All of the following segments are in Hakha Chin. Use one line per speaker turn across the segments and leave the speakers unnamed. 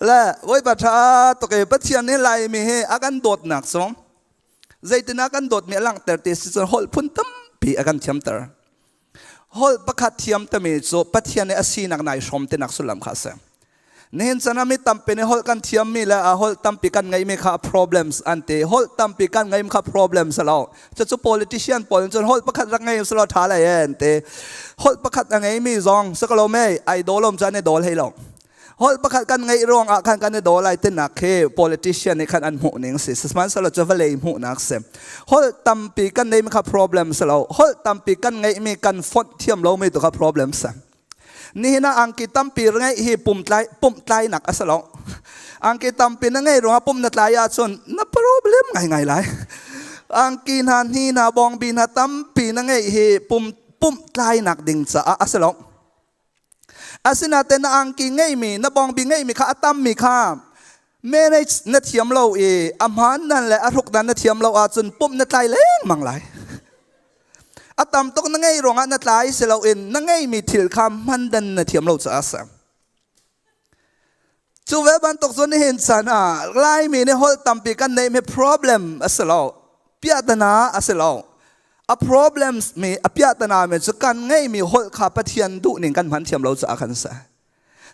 Le voi pa tha to ke Pathian nih Laimi hi a kan dawtnak song zeitin a kan dawtmi a langhter ti si cun holh phun tampi a kan thiamter. Holh pakhat thiam tami cu Pathian nih a sinak nai hrawm tinak sullam kha a si. Nihin chan ah mi tampi nih holh kan thiammi le a holh tampi kan ngeihmi kha problems an ti. Holh tampi kan ngeihmi kha problems a lo. Cucu politician pawl cun holh pakhat rak ngei selaw ṭha lai an ti. Holh pakhat a ngeimi zong si ko lo mei ai dawlom cu an i dawl hei lo. Holh pakhat kan ngeih ruangah khan kan i daw lai tinak khi politician nih khan an hmuh ning si. Sihmanhsehlaw cu vawlei hmuhnak si. Holh tampi kan neimi kha problem si lo. Holh tampi kan ngeihmi kan fonh thiam lomi tu kha problem si. Nihin ah angki tampi ngeih hi pumtlai pumhtlainak a si lo. Angki tampi na ngei ruangah pum na tlai ahcun na problem ngaingai lai. Angki hna hni hna bawngbi hna tampi na ngeih hi pum pumhtlainak ding caah a si lo. Asinain na angki ngeihmi, na bawngbi ngeihmi kha a tammi kha manage na thiam lo i a hmaan dan le a hruk dan na thiam lo ahcun pumh na tlai lengmang lai. A tam tuk na ngei ruangah na tlai si loin na ngeihmi thil kha hman dan na thiam lo caah a si. Cu ve bantuk cun nihin chan ah Laimi nih holh tampi kan neihmi problem a si lo. Piahtana a si lo. A problems mi a piahtana mi cu kan ngeihmi holh kha Pathian duhning kan hman thiam lo caah khan si.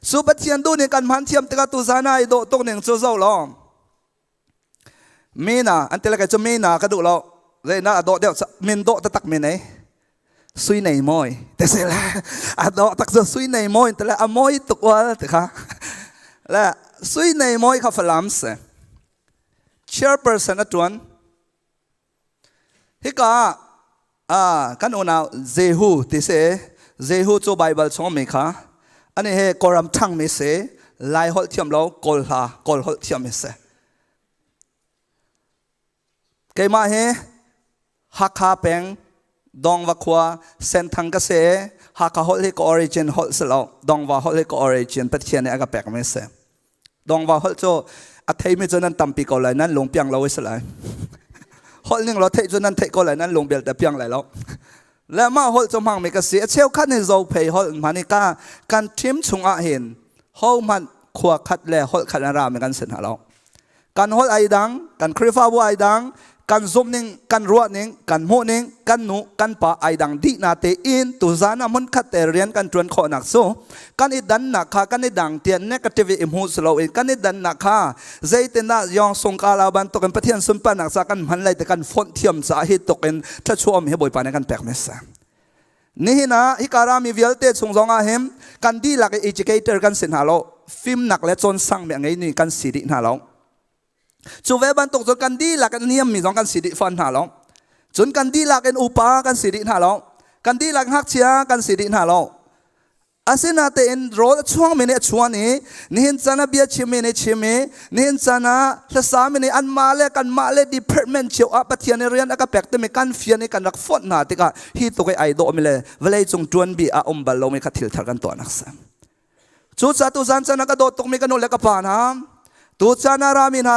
Cu Pathian duhning kan hman thiam tikah tuzan ah i dawh tuk ning cu zo law. Mina an ti le kei cu Mina ka duh lo. Zeina a dawh deuh min dawh taktak min ei. Sui nei mawi te se le a dawh tak cu sui nei mawi te le a mawi tuk wal te kha le sui nei mawi kha Falam se chairperson a tuan hika ah kan unau Jehu ti se Jehu cu Bible chung mi kha ani he Kawlram thang mi se Lai holh thiam lo Kawl hla Kawl holh thiam mi se Keimah hi Hakha peng Dongva khua Senthang ka si. Hakha holh hi ka origin holh si lo. Dongva holh hi ka origin Pathian nih a ka pekmi si. Dongva holh cu a theimi cu nan tampi ko lai nan lung piang lo i si lai. Holh ning law theih cu nan theih ko lai nan lung belte piang lai lo. Le mah holh cu hmangmi ka si. A cheukhat nih Zophei holh hman i ka kan team chungah hin ho hmanh khua khat le holh khat an rami kan si hna lo. Kan holh ai dang, kan Khrihfabu ai dang, kan zumhning, kan ruahning, kan hmuhning, kan nu, kan pa ai dang dih na tein tuzan ah hmunkhat te rian kan ṭuan khawhnak cu kan i dannak kha kan i dang tiah negative i hmu si loin kan i dannak kha zeitindah yong sungkala bantukin Pathian sunparnak ca kan hman lai te kan fonh thiam caah hi tuk in thluachuah um hi Bawipa nih kan pek mi si. Nihin ah hika rami vialte chung zong ah hin kan dihlak i educator kan si hna lo, fimnak le cawnsang mi a ngei ni kan si dih hna lo. Cu ve bantuk cun kan dihlak in niam mi zong kan si dih fawn hna lo. Cun kan dihlak in upa kan si dih hna lo. Kan dihlak ngakchia kan si dih hna lo. Asinatein rawl a chuangmi nih a chuan i nihin caan ah bia chimmi nih chim i nihin caan ah hlasami nih anmah le kanmah le department cio ah Pathian nih rian a ka pek timi kan fian i kan rak fonh hna tikah hi tuk i ai dawhmi le vawlei cung ṭuanbi ah um bal lomi kha thil thar kan tuahnak si. Cucaah tuzan caan ah ka dawt tukmi ka nu le ka pa hna Tuchan ah rami hna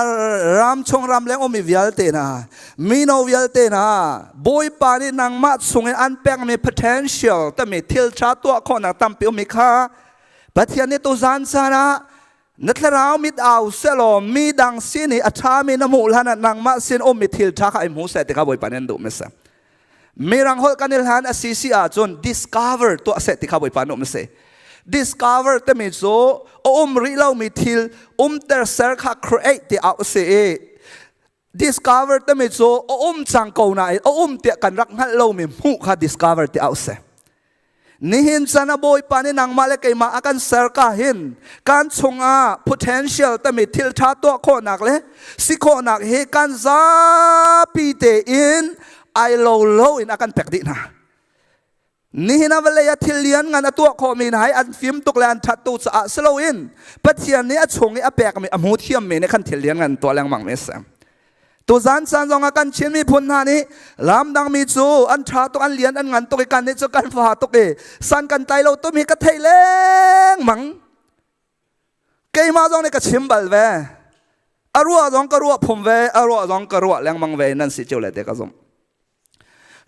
ram chung ram leng ummi vialte hna mino vialte hna Bawipa nih nangmah chungin an pekmi potential tami thil ṭha tuah khawhnak tampi ummi kha Pathian nih tuzan caan ah na thlarau mit au selaw mi dang sin i a ṭhami na hmuh hlan ah nangmah sin ummi thil ṭha kha i hmu seh ti kha Bawipa nih an duhmi a si. Mirang holh kan i hlan a si si ahcun discover tuah seh ti kha Bawipa nih um a si. Discover timi cu a um rih lomi thil umter ser kha create ti au a si i discover timi cu a um cang ko nain a um tiah kan rak hngalh lomi hmuh kha discover ti au a si. Nihin chan ah Bawipa nih nangmah le keimah a kan ser ka hin kan chungah potential tami thil ṭha tuah khawhnak le si khawhnak hi kan zapi tein ai lo lo in a kan pek dih hna. Nihin ah vawlei ah thil lian ngan a tuah khawhmi hna hi an fim tuk le an ṭhat tuk caah si loin Pathian nih a chung i a pekmi a hmu thiammi nih khan thil lian ngan tuah lengmang mi a si. Tuzan caan zongah kan Chin miphun hna nih lamdangmi cu an ṭha tuk, an lian, an ngan tuk i kan nih cu kan fa tuk i san kan tlai lo tum hi ka theih lengmang. Keimah zong nih ka chim bal ve. A ruah zong ka ruah phum ve, a ruah zong ka ruah lengmang ve nan si cio le te ka zumh.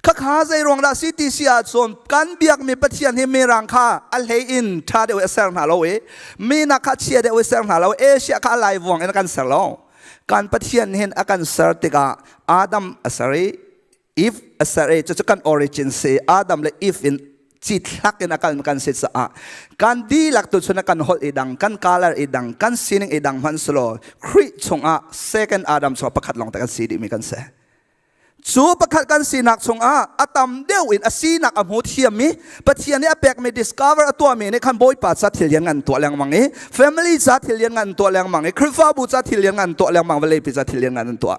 Khakha zei ruang dah si ti si ahcun kan biakmi Pathian hi mirang kha a hlei in ṭha deuh i a ser hna lo i minak kha chia deuh i ser hna lo Asia kha a lai vuang in a kan ser lo. Kan Pathian hin a kan ser tikah Adam a ser i Eve a ser i cucu kan origin si Adam le Eve in cithlak in a kal kan si caah kan dihlak tu chun kan holh i dang kan color i dang kan sining i dang hmanh selaw Khrih chungah second Adam chungah pakhat lawng te kan si dihmi kan si. Cu pakhat kan sinak chungah a tam deuh in a sinak a hmu thiammi Pathian nih a pekmi discover a tuahmi nih khan Bawipa ca thil lian ngan tuah lengmang i family ca thil lian ngan tuah lengmang i Khrihfabu ca thil lian ngan tuah lengmang vawleipi ca thil lian ngan an tuah.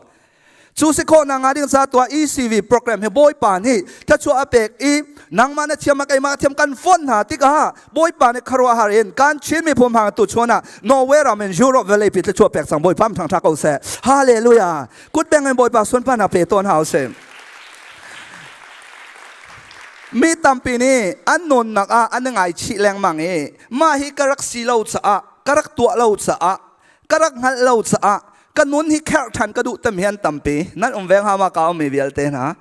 Cu si khawh nak ding ca tuah ECV program hi Bawipa nih thluachuah a pek i nangmah na thiam a keimah thiam kan fonh hna tikah Bawipa nih khuaruahhar in kan Chin miphun hang tu chuan ah Norway ram in Europe vawleipi thluachuah pek cang Bawipa thang tha ko seh. Hallelujah. Kut beng in Bawipa sunparnak pe tawn hau seh. Mi tampi nih an nunnak ah an ngaichih lengmang i mah hi ka rak si lo caah ka rak tuah lo caah ka rak hngalh lo caah ka nun hi kherh ṭhan ka duh tami an tampi nan um veng hama ka ummi vialte hna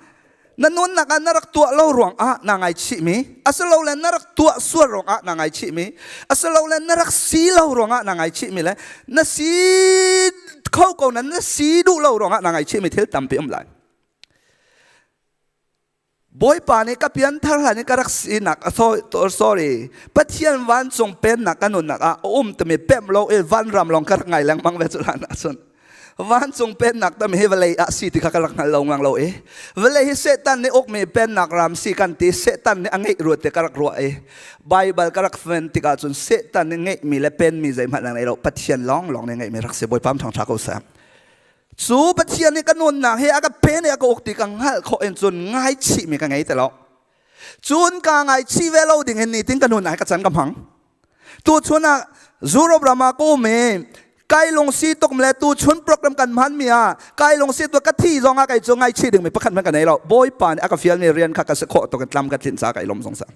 na nunnak ah na rak tuah lo ruangah naa ngaichihmi asilole na rak tuah sual ruangah naa ngaichihmi asilole na rak si lo ruangah naa ngaichihmi le na si kho ko na na si duh lo ruangah naa ngaichihmi thil tampi um lai. Bawipa nih ka pianthar hlan in ka rak sinak sorry Pathian vancung pennak ka nunnak ah a um timi pemh lo i vanram lawng ka rak ngai lengmang ve cu hlan ahcun vancung pennak tam hi vawlei ah si ti kha ka rak hngal lo ngang lo i vawlei hi Satan nih ukmi pennak ram si kan ti Satan nih a ngeih ruat te ka rak ruah i Bible ka rak fen tikah cun Satan nih ngeihmi le penmi zeihmanh a ngei lo Pathian lawng lawng nih ngeihmi rak si Bawipa thang ṭha ko seh cu Pathian nih ka nunnak hi a ka pen i a ka uk ti ka hngalh khawh in cun ngaichihmi ka ngei ti lo cun kaa ngaichih ve lo ding in nitin ka nunnak hi ka can ka hmang Tuchun ah Europe ram ah ka um i kai lungsi tuk le tuchun program kan hmanmi ah kai lungsi tuk ka thi zong ah kai cu ngaichih dingmi pakhat hmanh ka nei lo. Bawipa nih a ka fialmi rian kha ka si khawh tuk in tlam ka tlinh caah kai lawm zungzal.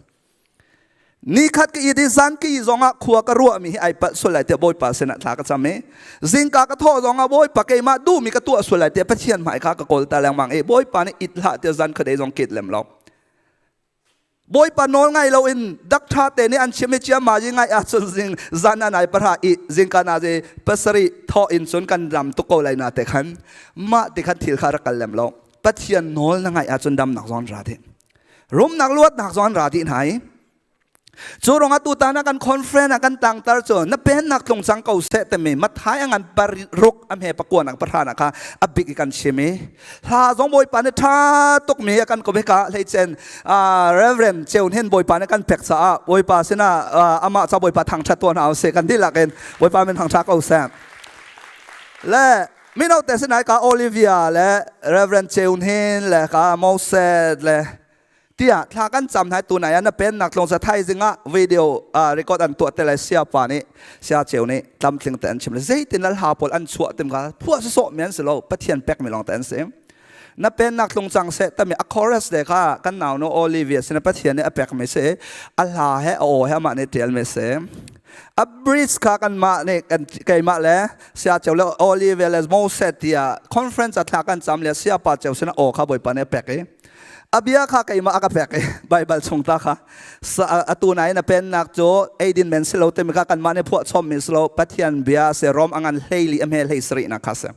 Ni khat ka it i zan ka i zong ah khua ka ruahmi hi ai palh sual lai tiah Bawipa sinah thla ka cam i zingka ka thawh zong ah Bawipa keimah duhmi ka tuah sual lai tiah Pathian hmai kha ka kawl ta lengmang i Bawipa nih it hlah tiah zan khuadei zong ket lem lo. Bawipa nawl ngai loin dak ṭha te nih an chim i ciamma yi ngai ahcun zing zan an ai pahra i zingka na je pasarih thawh in cun kan ram tuk ko lai na te khan mah ti khan thil kha rak kal lem lo Pathian nawl na ngaih ahcun damnak zong an ra dih rumnak luatnak zong an ra dih hna i cu ruangah tutan ah kan conference ah kan tangtar cu na pennak tlung cang ko seh timi Matthai a ngan paruk a hme pakua nak pahra nak kha a bik i kan chim i hla zong Bawipa nih ṭha tukmi a kan ko hika hleicen Reverend Ceun hin Bawipa nih kan pek caah Bawipa sinah amah ca Bawipa thangṭhat tuah hna usih kan dihlak in Bawipa min thangṭha ko seh le mino te sinai ka Olivia le Reverend Ceun hin le ka Moses le tiah thla kan cam hna tunai ah na pennak tlung sa thaizing ah video record an tuah te lai sia pa nih sia ceu nih tlamtling te an chim le zeitin lal ha pawl an chuah tim ka phuah sawh mi an si lo pathian pek mi lawng te an si na pennak tlung cang seh tami a chorus le kha kan nau no Olivia sin pathian nih a pek mi si a hla he a aw he amah nih tial mi si a bridge kha kan mah nih kan keimah le sia ceu le Olivia le Moses tiah conference a thla kan cam le sia pa ceu sin aw kha bawipa nih a pek i a bia kha keimah a ka pek i Baibal chung ta kha atu nain a pennak cu eidin men si lo timi kha kanmah nih phuah chommi si lo Pathian bia si Rom a ngan hleili a hme hlei sarihnak kha si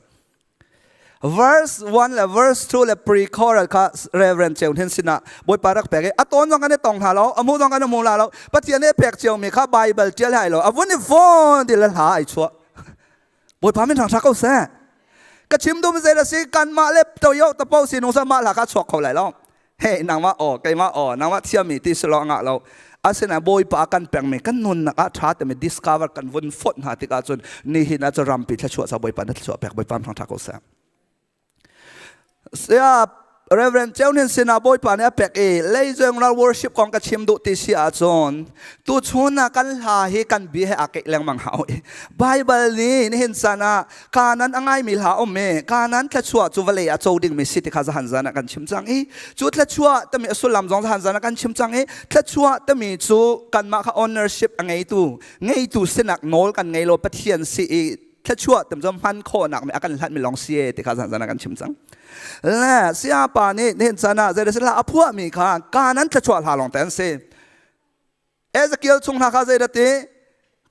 verse 1 le verse 2 le pre-choral kha Reverend Cheu Hnin sinah Bawipa rak pek i a tawn zong kan i tong hna lo a mu zong kan i mu la lo Pathian nih pek cio mi kha Bible tial hai lo a vun i fawn ti le hla ai chuah Bawipa min hrang ko seh. Ka chim dum zei si kanmah le toyo tapo sinung sa mah hla kha chuak kho lai lo. Hey nangmah aw keimah aw nangmah thiami ti si lo ngah lo. Asinain Bawipa kan pengmi kan nunnak ah ṭha timi discover kan vun fonh hna tikah cun nihin ah cun rampi thluachuah sa Bawipa na thluachuah pek Bawipa hrang ṭha ko seh. Saya Reverend Cheunin sinah Bawipa nih a pek i leizeng worship kong ka chim duh ti si ahcun tuchun ah kan hla hi kan bia he aa keih lengmang hau i Bible nih nihin caan ah kanan a ngaimi hla um i kanan thluachuah cu vawlei ah co dingmi si ti kha zahan zan ah kan chim cang i cu thluachuah timi a sullam zong zahan zan ah kan chim cang i thluachuah timi cu kanmah kha ownership a ngeitu ngeitu sinak nawl kan ngei lo Pathian si i. thluachuah tem cu hman khawhnak mi a kan hlanh mi lawng si ti kha zan zan kan chim cang. Le siapa nih nihin chan ah zei hla a phuah mi kha kanan thluachuah hla lawng te an si. Ezekiel chung hna kha zei dah ti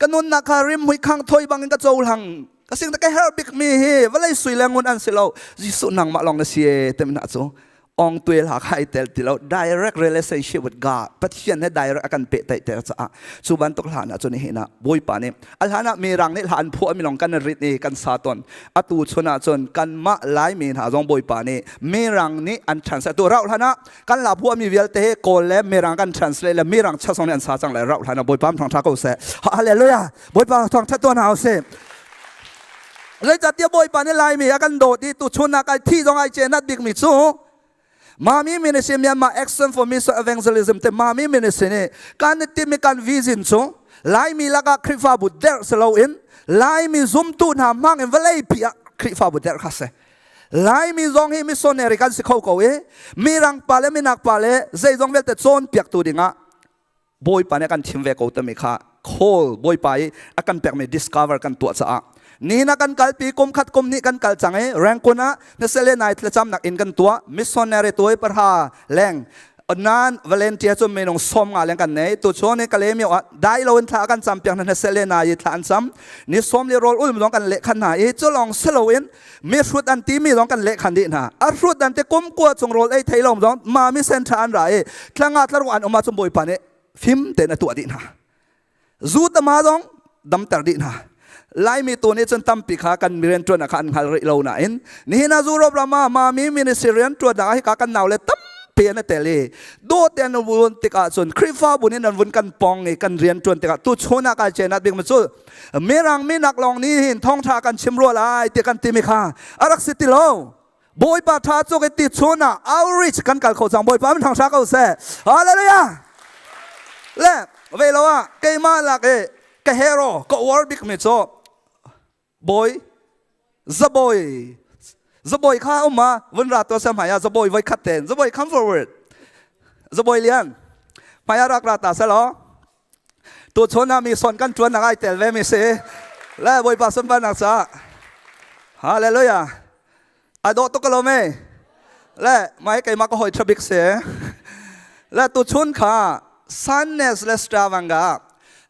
ka nunnak kha rimhmui khang thoi bangin ka cohlang ka sing ka herh bik mi hi vawlei sui le ngun an si lo Jesuh nangmah lawng na si e timi hna cu ong tuel ha kha ai tel ti lo direct relationship with God Pathian he direct a kan pehtaih ter caah cu bantuk hlan ah cun hi na Bawipa nih a hlan ah mirang nih hla an phuah mi lawng kan rit i kan sa ton atu chun ah cun kanmah Laimi hna zong Bawipa nih mirang nih an translate tu rauh hlan ah kan la phuah mi vialte hi Kawl le mirang kan translate le mirang cha song nih an sa cang le rauh hlan ah Bawipa thawng tha ko seh hallelujah Bawipa thawng tha tuan hau seh zeicahtiah Bawipa nih Laimi a kan dawt i tuchun ah kai thi zong ai cenat bik mi cu Mami Ministry Myanmar Action for Mission Evangelism te Mami Ministry nih kan i timmi kan vision cu Laimi lakah Khrihfabu derh si loin Laimi zumtu hna hmang in vawlei pi ah Khrihfabu derh kha si. Laimi zong hi missionary kan si kho ko i mirang pa le minak pa le zeizong vialte cawnpiaktu dingah Bawipa nih a kan thim ve ko timi kha call Bawipa i a kan pekmi discover kan tuah caah nihin ah kan kalpi kum khat kum hnih kan kal cang i Rangoon ah nasele nai thlacamnak inn kan tuah missionary tuai parha leng nan volunteer cu minung 50 leng kan nei tu chuan ni Kalaymyo ah dai lo in thla kan cam piak na nasele nai thla an cam ni som li rol ulm zong kan leh khan hna i cu long selo in mi hrut an ti mi zong kan leh khan dih hna a hrut an te kum kua chung rawl ei thei lo zong ma mi sen tha an ra i thlanga tlaru an um ah cun bawipa nih fim tein a tuah dih hna zu tama zong damter dih hna Laimi tu nih cun tampi kha kan rian ṭuan ah kha an hngal rih lo nain nihin ah Europe ram ah mami ministry rian ṭuan ah hika kan nau le tampi an i tel i dawt an vun tikah cun Khrihfabu nih nan vun kan pong i kan rian ṭuan tikah tu chun ah kai cenat bik ma cu Mirang minak lawng nih hin thawngṭha kan chim rua lai ti kan timi kha a rak si ti lo. Bawipa ṭha cuk i ti chun ah outreach kan kal kho cang. Bawipa min thangṭha ko seh. Hallelujah! Le ve lo ah keimah lak i ka hero ka uar bik mi cu Bawi Zabawi Zabawi kha um ma vun ra to sa hmai ah Zabawi voi khat ten Zabawi come forward Zabawi lian hmai ah rak ra ta selaw Tuchun ah mi son kan ṭuan nak ai tel ve mi si. Le Bawipa sunparnak caah. Hallelujah. A dawh tuk ko me. Le mai keimah ka hoi ṭha si. Le tuchun kha Sannes le Stravanga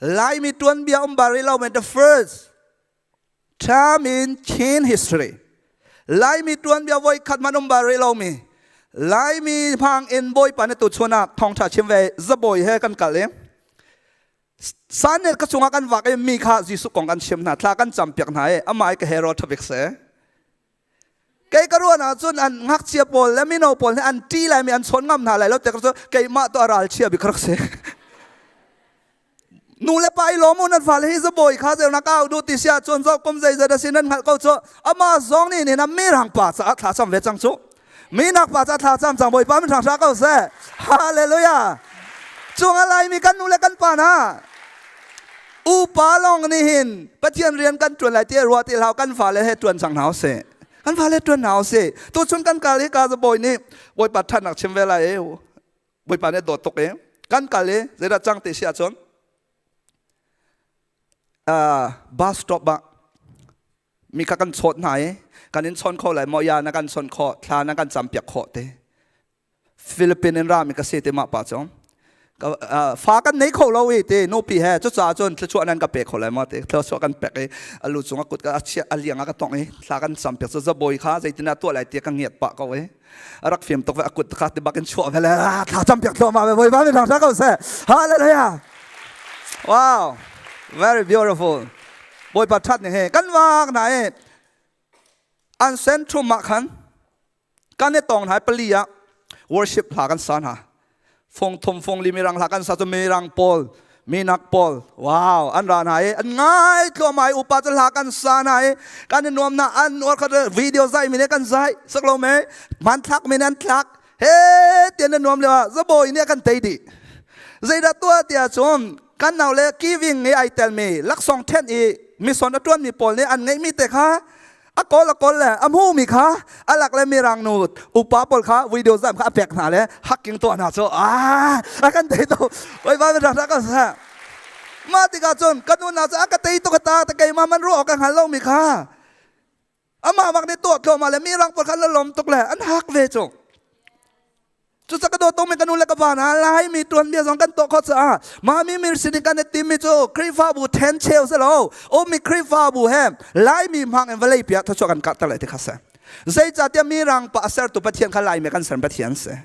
Laimi tuanbia um bari lo men the first time in Chin history. Laimi tuanbia voi khat man um bal rih lomi Laimi hmang in Bawipa nih tuchun ah thawngṭha chim ve zabawi he kan kal i Sanet ka cungah kan vak i mi kha Jesuh kong kan chim hna thla kan campiak hna i amah i ka hero ṭhabik si. Kei ka ruan ahcun an ngakchia pawl le mino pawl nih an ṭi lai mi an chawn ngam hna lai lo te cu keimah tu a ralchia bik rak si. Nu le pa i lawm u nan fale hi zabawi kha zeu na kau du ti sia cun zo kum zeizat a si nan hngalh ko cu ama zong nih nih na mirang pa caah thla cam ve cang cu minak pa caah thla cam cang bawipa min hrang ko seh hallelujah cung a laimi kan nu le kan pa hna upa lawng nih hin Pathian rian kan ṭuan lai ti ruah ti hlau kan fale he ṭuan cang hna usih kan fale ṭuan hna usih tuchun kan kal hi ka zabawi nih bawipa ṭhatnak chim ve lai Bawipa nih a dawt tuk i kan kal i zeidah cang ti si ahcun bus stop ah mi kha kan chawt hna i kan in chawn kho lai maw ya na kan chawn khawh thla na kan campiak khawh te Philippine in rami ka si te mah pa cu fa kan nei kho lo i te nupi he cucaah cun thluachuah nan ka pe kho lai maw te thluachuah kan pek i a lu cung a kut ka a chiah a liang a ka tongh i thla kan campiak cu zabawi kha zeitin ah tuah lai ti ka ngiat pah ko i a rak fim tuk ve a kut kha ti bak in chuah ve le thla cam piak thluahmah ve bawipa mi thangṭhat ko seh hallelujah wow very beautiful bawipa ṭhat ning he kan wak na e an sen thum ah khan kan i tong hna pali ah worship hla kan sa hna Fung thum fung li mirang hla kan sa cu mirang pawl minak pawl wow an ra hna i an ngai thluahmah i upa cu hla kan sa hna i kan i nuam hna an uar khat video zai mi nih kan zai sak lo me hmanthlak mi nih an thlak he tian na nuam lio ah zabawi nih a kan tei dih zeidah tuah tiah cun kan nau le giving i ai telmi laksawng ṭhen i mission a ṭuanmi pawl nih an ngeihmi te kha a kawl a kawl le a hmumi kha a lak le mirang nu upa pawl kha video zam kha a pek hna le hacking tuah hna cu a kan thei to oi ba rak rak ka sa. Mah tikah cun kan unau cu a ka tei tuk ta ta keimah man ruah awk ka hngal lomi kha. Amah bak nih tuah thluahmah le mi rang pawl kha an lawm tuk le an hak ve cu. Cucaah ka dawt mi ka nu le ka pa hna Laimi tuanbia zong kan tuah khawh caah mah mi mir sin in kan i timmi cu Khrihfabu then cheu si lo ummi Khrihfabu he Laimi hmang in vawlei pi ah thluachuah kan karhter lai ti kha si. Zeicahtiah mirang pa a sertu Pathian kha Laimi kan ser Pathian si.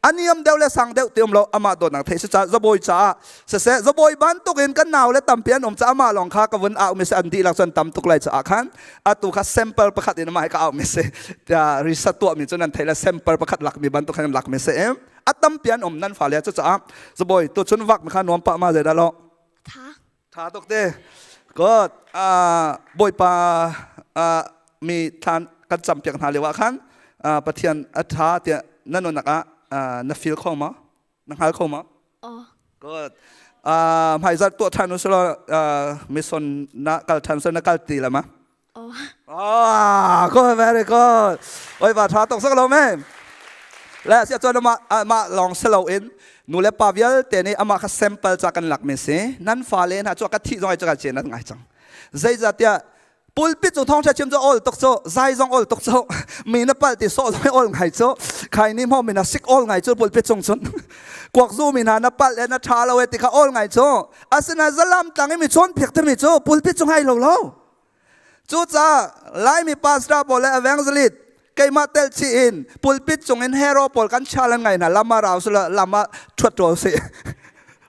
A niam deuh le sang deuh ti um lo amah dawtnak theih si caah zabawi caah siseh zabawi bantuk in kan nau le tampi an um caah amah lawng kha ka vun au mi si an dihlak cun tam tuk lai caah khan atu kha sample pakhat in amah hi ka au mi si tiah research tuah mi cu nan theih le sample pakhat lak mi bantuk khan lak mi si a tampi an um nan fale cu caah zabawi tu chun vak mi kha nuam pah ma zeidah lo
Tha.
Tha tuk te. God, uh, Bawipa uh, mi thlan kan campiak hna lio ah khan uh, Pathian a tha tiah na nunnak ah uh, na feel kho ma? Na hngal kho ma?
Oh.
Good. Uh, hmaizar tuah than usulaw uh, mission na kal than usulaw na kal ti la ma?
Oh.
Ah, good, very good. Oi va tha tok sak lo men. Le sia chuan ama ama long selo in nu le pa vialte nih ama kha sample cha kan lak mi si. Nan fa le hna chu ka thi zong ai cha che nan ngai chang. Zeizah tiah pulpit cu thong chim cu ol tok cu zai zong ol tok cu mi na pal ti so zong ol ngai cu khai ni mo mi na sik ol ngai cu pulpit chung chun kuak zu mi na na pal le na tha lo e ti kha ol ngai cu asina zalam tlang i mi chon phiak te mi cu pulpit chung ai lo lo Cucaah Laimi pastor pawl le evangelist keimah tel chih in pulpit cung in hero pawl kan challenge ngai hna lama rau sila lama thuat ṭawl si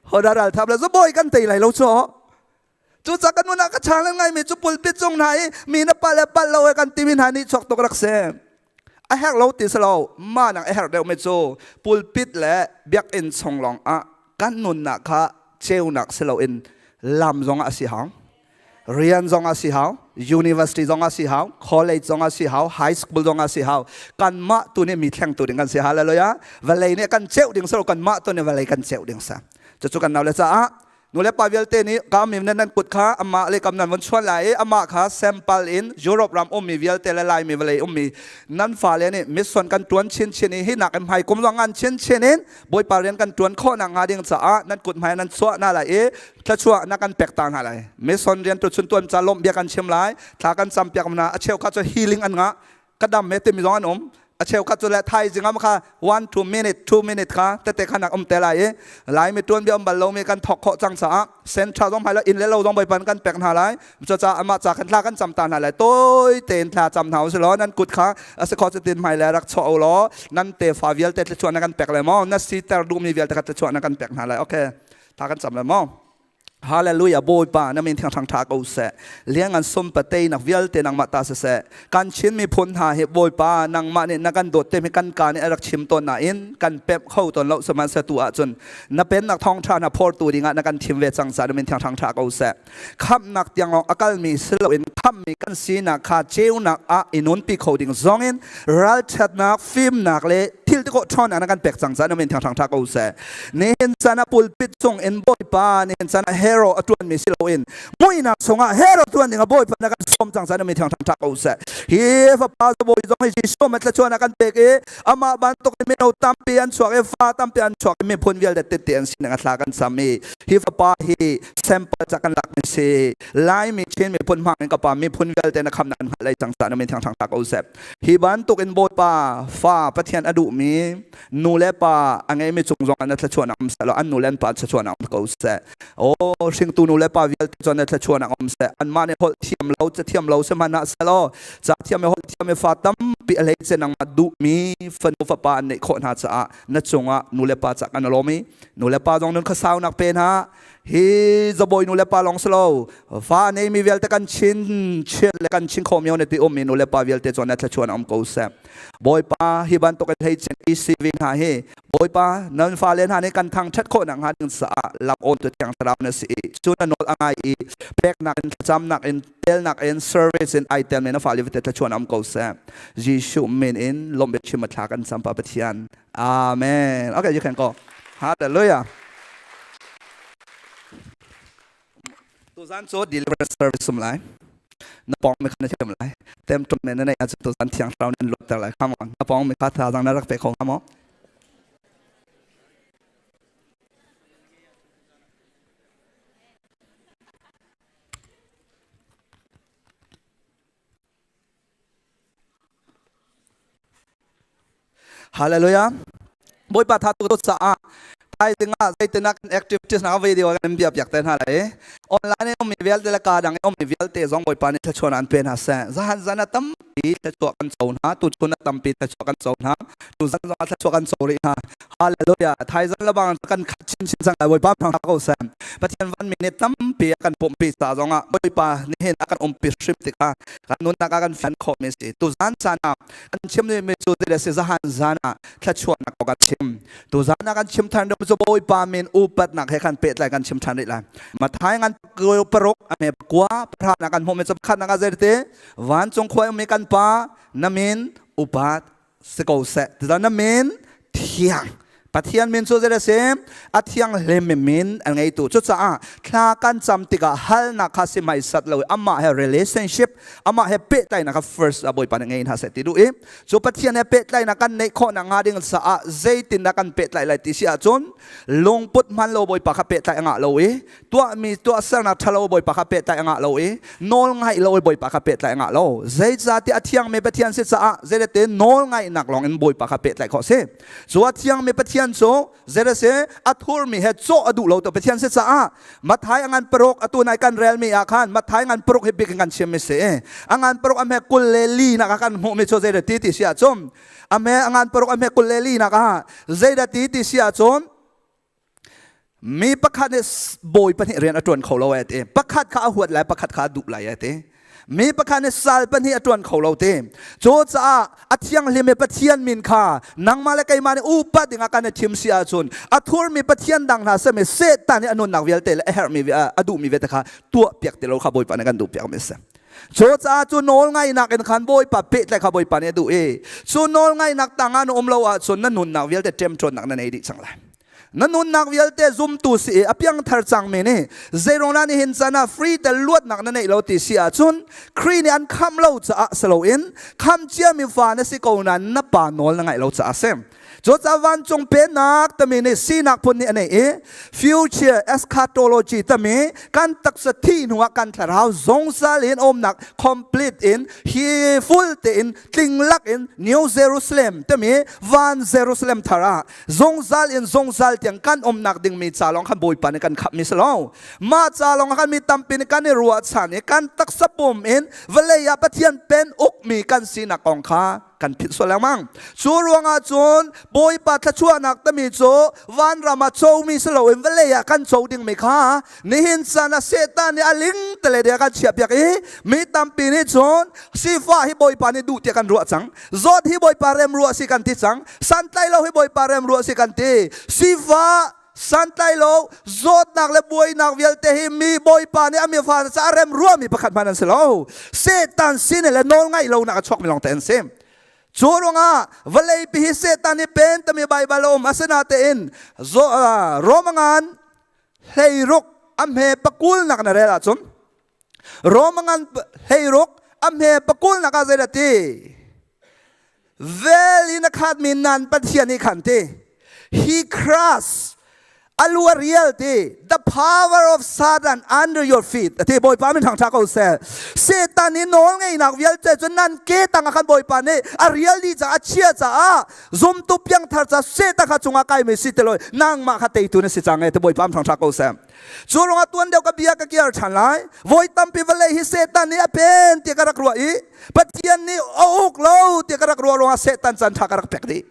hoda ral thap le zabawi kan tei lai lo cu cucaah kan nun ah ka challenge ngai mi cu pulpit cung hna i mi na pal le pal lo e kan timi hna nih chuak tuk rak si a herh lo ti si lo mah nak a herh deuh mi cu pulpit le biakinn chung lawng ah kan nunnak kha ceunak si loin lam zong ah a si hang rian zong a si hau university zong a si hau college zong a si hau high school zong a si hau kanmah tu nih mi thleng tu ding kan si hallelujah vawlei nih kan ceuh ding si kanmah tu nih vawlei kan ceuh ding sa cucu kan nau le caah nu le pa vialte nih ka mi nan nan kut kha amah le kam nan von chuan lai i amah kha sample in Europe ram ummi vialte le Laimi vawlei ummi nan fale nih mission kan tuan chinchin i hi nak in hmai kum zong ngan chinchin in Bawipa rian kan tuan khawh nak hnga ding caah nan kut hmai nan chuah na lai i thluachuah na kan pek ta hna lai mission rian tu chun tuan ca lawmh bia kan chim lai thla kan cam piak na a cheu kha cu healing an ngah ka dam me timi zong an um a cheu kha cu le thaizing am kha 1 2 minute 2 minute kha tete kha nak um te lai i lai mi tuan bia um bal lo mi kan thok khawh cang caah central zong hai lo inn le lo zong boipan kan pek hna lai cu ca amah ca kan thla kan cam ta hna lai toi tein thla cam hna usih law nan kut kha a si kho cutin hmai le rak chuah u law nan tefa vialte thluachuah na kan pek le maw na siter duhmi vialte kha thluachuah na kan pek hna lai okay Tha kan cam le maw? Hallelujah Bawipa na min thiang thang tha ko seh liang an sum patei nak vialte nangmah ta siseh kan Chin miphun hna hi Bawipa nangmah nih na kan dawt te mi kan ka nih a rak chim tawn nain kan pemh kho tawn lo sihmanhsehlaw tu ahcun na pennak thawngtha na phortu dingah na kan thim ve cang ca na min thiang thang tha ko seh khamhnak tiang lawng a kalmi si loin khamhmi kan sinak kha ceunak ah i nunpi kho ding zongin ralṭhatnak fimnak le thil ti khawh ṭhawnnak na kan pek cang caah na min thiang ṭha ko seh nihin caan ah pulpit cung in bawipa nihin caan ah hero a ṭuanmi si loin muihnak chungah hero ṭuan ding ah bawipa na kan sawm cang caah na min thiang ṭha ko seh hi fapa bawi zong hi Jesuh ma thlachuan a kan pek i amah bantuk in mino tampi an chuak i fa tampi an chuak i miphun vialte tette an sining a thla kan sam i hi fapa hi sample ca kan lak mi si Laimi Chin miphun hmang in ka pa miphun vialte na khamnak an hngalh lei cang caah na min thiang ṭha ko seh Hi bantuk in Bawipa fa Pathian a duhmi nu le pa a ngeimi cung zong ah na thluachuahnak um seh law an nu le an pa thluachuahnak um ko seh. Aw hringtu nu le pa vialte cu na thluachuahnak um seh. Anmah nih holh thiam lo ca thiam lo sihmanhah seh law ca thiam i holh thiam i fa tampi a hleice nangmah duhmi fanu fapa an neih khawh hna caah na cungah nu le pa cak an lawm i nu le pa zong nun khuasaunak pe hna hi zabawi nu le pa lawng si lo fa neimi vialte kan chin chiat le kan chin khawm na ti ummi nu le pa vialte chuan na thlachuan um ko seh bawipa hi bantuk in hei chin ECV hna hi bawipa nan fale hna nih kan thang that khawh nak hnga ding caah lam awn tu thiang thlarau na si i cu na nawl a ngai i peknak in thlacamnak in telnak in service in ai tel na fale vialte thlachuan um ko seh Jesuh min in lawmh chim a thla kan cam pa Pathian Amen. Okay, you can go. Hallelujah. Tuzan cu deliverance service sum lai. Na pong mi kha na thiam lai. Tem tum men na nei ahcun tuzan thiang thlarau nan luatter lai. Come on. Na pong mi kha thazaang na rak pe kho hnga maw? Hallelujah. Bawipa tha tu caah thaizing ah zeitinah kan activities na video kan bia piak te hna lai. Online in ummi vialte le ka dang in ummi vialte zong Bawipa nih thluachuah an pe hna seh. Zahan zan ah tampi thluachuah kan co hna, tuchun ah tampi thluachuah kan co hna, tuzan zong ah thluachuah kan co rih hna. Hallelujah. Thaizan lebang kan khat chinchin cang lai. Bawipa thang ko seh. Pathian vanmi nih tampi a kan pumpi ca zong ah Bawipa nihin a kan umpi hrim tikah kan nunnak ah kan fian khawhmi si. Tuzan caan ah kan chim mi cu zei si zahan zan ah thluachuahnak kong kan chim. Tuzan ah kan chim than cu Bawipa min upatnak he khan pehtlai kan chim than rih lai. Mathai ngan paruk a me kua pahra na kan hmuh mi cu pakhat nak ah zei te vancung khua ummi kan pa na min upat si ko seh. Tuzan na min thiang Pathian min cu zei a si? A thianghlim mi min an ngeitu. Cucaah thla kan cam tikah halnak kha si hmaisat lo i amah he relationship, amah he pehtlaihnak kha first ah Bawipa nih ngei hna seh ti duh i cu Pathian he pehtlaihnak kan neih khawh nakhnga ding caah zeitindah kan pehtlaih lai ti si ahcun lungput hman lo Bawipa kha pehtlaih a ngah lo i tuahmi tuahsernak ṭhalo Bawipa kha pehtlaih a ngah lo i nawl ngaih lo i Bawipa kha pehtlaih a ngah lo. Zeicahtiah a thiangmi Pathian si caah zeirete nawl ngaihnak lawng in Bawipa kha pehtlaih khawh a si. Cu a thiangmi Pathian cu zei si a thurmi he cawh a duh lo tu Pathian si caah Matthai a ngan paruk atu nai kan relmi ah khan Matthai ngan paruk hi bik in kan chimmi si. A ngan paruk a hme 24 nak ah kan hmuhmi cu zei ti ti si ahcun a hme a ngan paruk a hme 24 nak ah zei ti ti si ahcun mi pakhat nih bawi pahnih rian a ṭuan kho lo ai ti. Pakhat kha a huat lai, pakhat kha a duh lai ai ti. Mi pakhat nih sal pahnih a ṭuan kho lo ti. Cucaah a thianghlim i Pathian min kha nangmah le keimah nih upat dingah kan i thim si ahcun a thurmi Pathian dang hna simi Satan nih a nunnak vialte le a herhmi a duhmi vialte kha tuah piak ti lo kha Bawipa nih kan duh piakmi a si. Cucaah cu nawl ngaihnak in khan Bawipa pehtlaih kha Bawipa nih a duh i cu nawl ngaihnak tangah na um lo ahcun na nunnak vialte ṭemṭawnnak na nei dih cang lai. Na nunnak vialte zumtu si i a piangthar cangmi nih zeiruang dah nihin caan ah free te luatnak na neih lo ti si ahcun Khrih nih an khamh lo caah si loin khamh ciami fa na si ko nain na pa nawl na ngaih lo caah a si. Cucaah vancung pennak timi nih sinak phun nih a neih i future eschatology timi kan taksa thih hnuah kan thlarau zungzal in umnak complete in hi full tein tling lak in New Jerusalem timi van Jerusalem thar ah zungzal in zungzal tiang kan umnak dingmi ca lawng khan Bawipa nih kan khamhmi si lo. Mah ca lawng khan mi tampi nih kan i ruahchan i kan taksa pum in vawlei ah Pathian pen ukmi kan sinak kong kha kan philh sual lengmang. Cu ruangah cun Bawipa thluachuahnak tami cu vanram ah comi si loin vawlei ah kan co dingmi kha nihin caan ah Satan nih a ling tele de kan chiahpiak i mi tampi nih cun sifah hi Bawipa nih duh tiah kan ruah cang. Zawt hi Bawipa rem ruah si kan ti cang. Santlai lo hi Bawipa rem ruah si kan ti. Sifa santlai lo zawtnak le buainak vialte hi mi Bawipa nih a mi fa caah rem ruahmi pakhat hmanh an si lo. Satan sin le nawl ngaih lonak a chuakmi lawng te an si. Cu ruangah vawlei pi hi Satan hi pen tami Baibal a um asinatein Romangan 16 a hme pakul nak na rel ahcun Romangan 16 a hme pakul nak ah zeidah ti? Vel in a khatmi nan Pathian nih khan ti. He crushed a rial ti the power of Satan under your feet ati Bawipa min thangtha ko seh Satan i nawl ngeinak vialte cu nan ke tang ah khan Bawipa nih a rial dih caah a chia caah zumtu piangthar ca Satan kha cungah kai mi si ti lo nangmah kha teitu na si cang e ti Bawipa min thangtha ko seh Cu ruangah tuan deuh ka bia ka kiar ṭhan lai. Voi tampi vawlei hi Satan nih a pen tiah ka rak ruah i Pathian nih a uk lo tiah ka rak ruah ruangah Satan caan ṭha ka rak pek dih.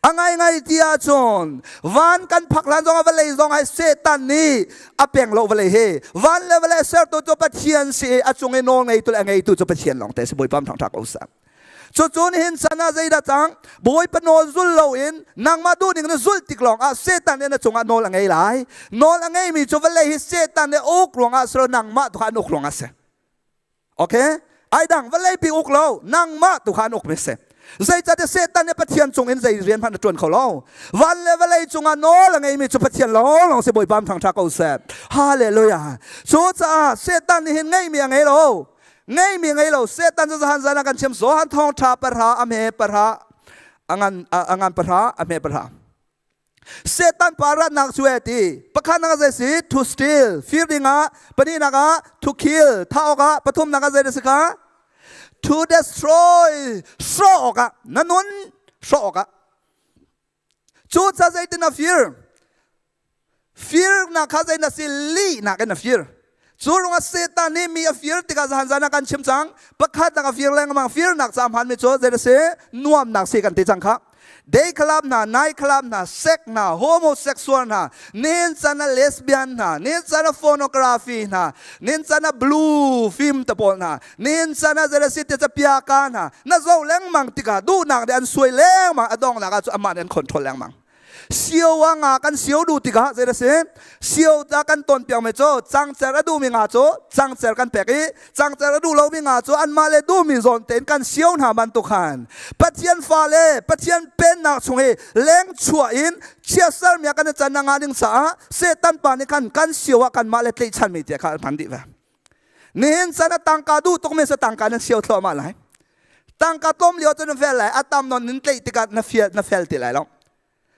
A ngaingai ti ahcun van kan phak hlan zongah vawlei zong ai Satan nih a peng lo vawlei hi. Van le vawlei sertu cu Pathian si i a cung i nawl ngeitu le a ngeitu cu Pathian lawng te si Bawipa thangṭha ko seh. Cucu nihin chan ah zeidah cang? Bawipa nawl zul loin nangmah duhning na zulh tik lawngah Satan nih na cungah nawl a ngei lai. Nawl a ngeimi cu vawlei hi Satan nih uk ruangah si lo nangmah tu kha an uk ruangah si. Okay? Ai dang vawlei pi uk lo, nangmah tu kha an uk mi si. Zeicahtiah Satan nih Pathian cung in zei rian hmanh a ṭuan kho lo. Van le vawlei cungah nawl a ngeimi cu Pathian lawnglawng si Bawipa thangṭha ko seh. Hallelujah. Cucaah Satan nih hin ngeimi a ngei lo. Ngeimi ngei lo Satan cu zahan zan ah kan chim Johan thawngṭha pahra a hme pahra a ngan a ngan pahra a hme pahra Satan pa ratnak cu e ti pakhat nak zei si to steal fir dingah pahnihnak ah to kill thah awkah pathumnak ah zei si kha to destroy hrawh awkah na nun hrawh awkah. Cu ca zeitin a fir? Firnak kha zei na si lihnak in a fir. Cu ruangah Satan nih mi a fir tikah zahan zan ah kan chim cang. Pakhat nak a fir lengmang firnak ca hmanmi cu zei a si? Nuamnak si kan ti cang kha. Day club hna, night club hna, sex hna, homosexual hna, nihin chan ah lesbian hna, nihin chan ah pornography hna, nihin chan ah blue film te pawl hna, nihin chan ah zei a si ti piaka hna, na zoh lengmang tikah duhnak nih an suai lengmang a donghnak ah cu amah nih an control lengmang. Sio ah nga kan sio duh tikah zei a si? Sio ta kan ton piak mi cu cangcer a duhmi nga cu cangcer kan pek i cangcer a duh lomi nga cu anmah le duhmi zawn tein kan sio hna bantuk khan Pathian fale Pathian pennak chung i leng chuah in chiatsermi ah kan i can nga ding caah Satan pa nih khan kan sio ah kanmah le tlaihchanmi tiah kha an hman dih ve. Nihin chan a tangka duh tukmi sa tangka nan sio thluahmah lai. Tangka tlawm lio cu na fel lai, a tam non nin tlaih tikah na fial na fel ti lai lo.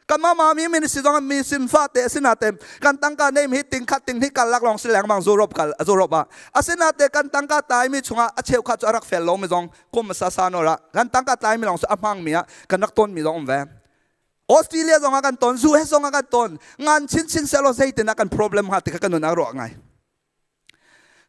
Kan mama mi min si zong mi sin fa te asina te kan tangka nei mi ting khat ting hi kal lak long si lengmang Europe kal Europe ah asina te kan tangka tai mi chungah a cheu kha chu arak fel lo mi zong kum sa sa no ra kan tangka tai mi long su a hmang mi ah kan rak ton mi zong um ve Australia zong ah kan ton US zong ah kan ton ngan chin chin selo zeitin ah kan problem ha ti kha kan nun a ruah ngai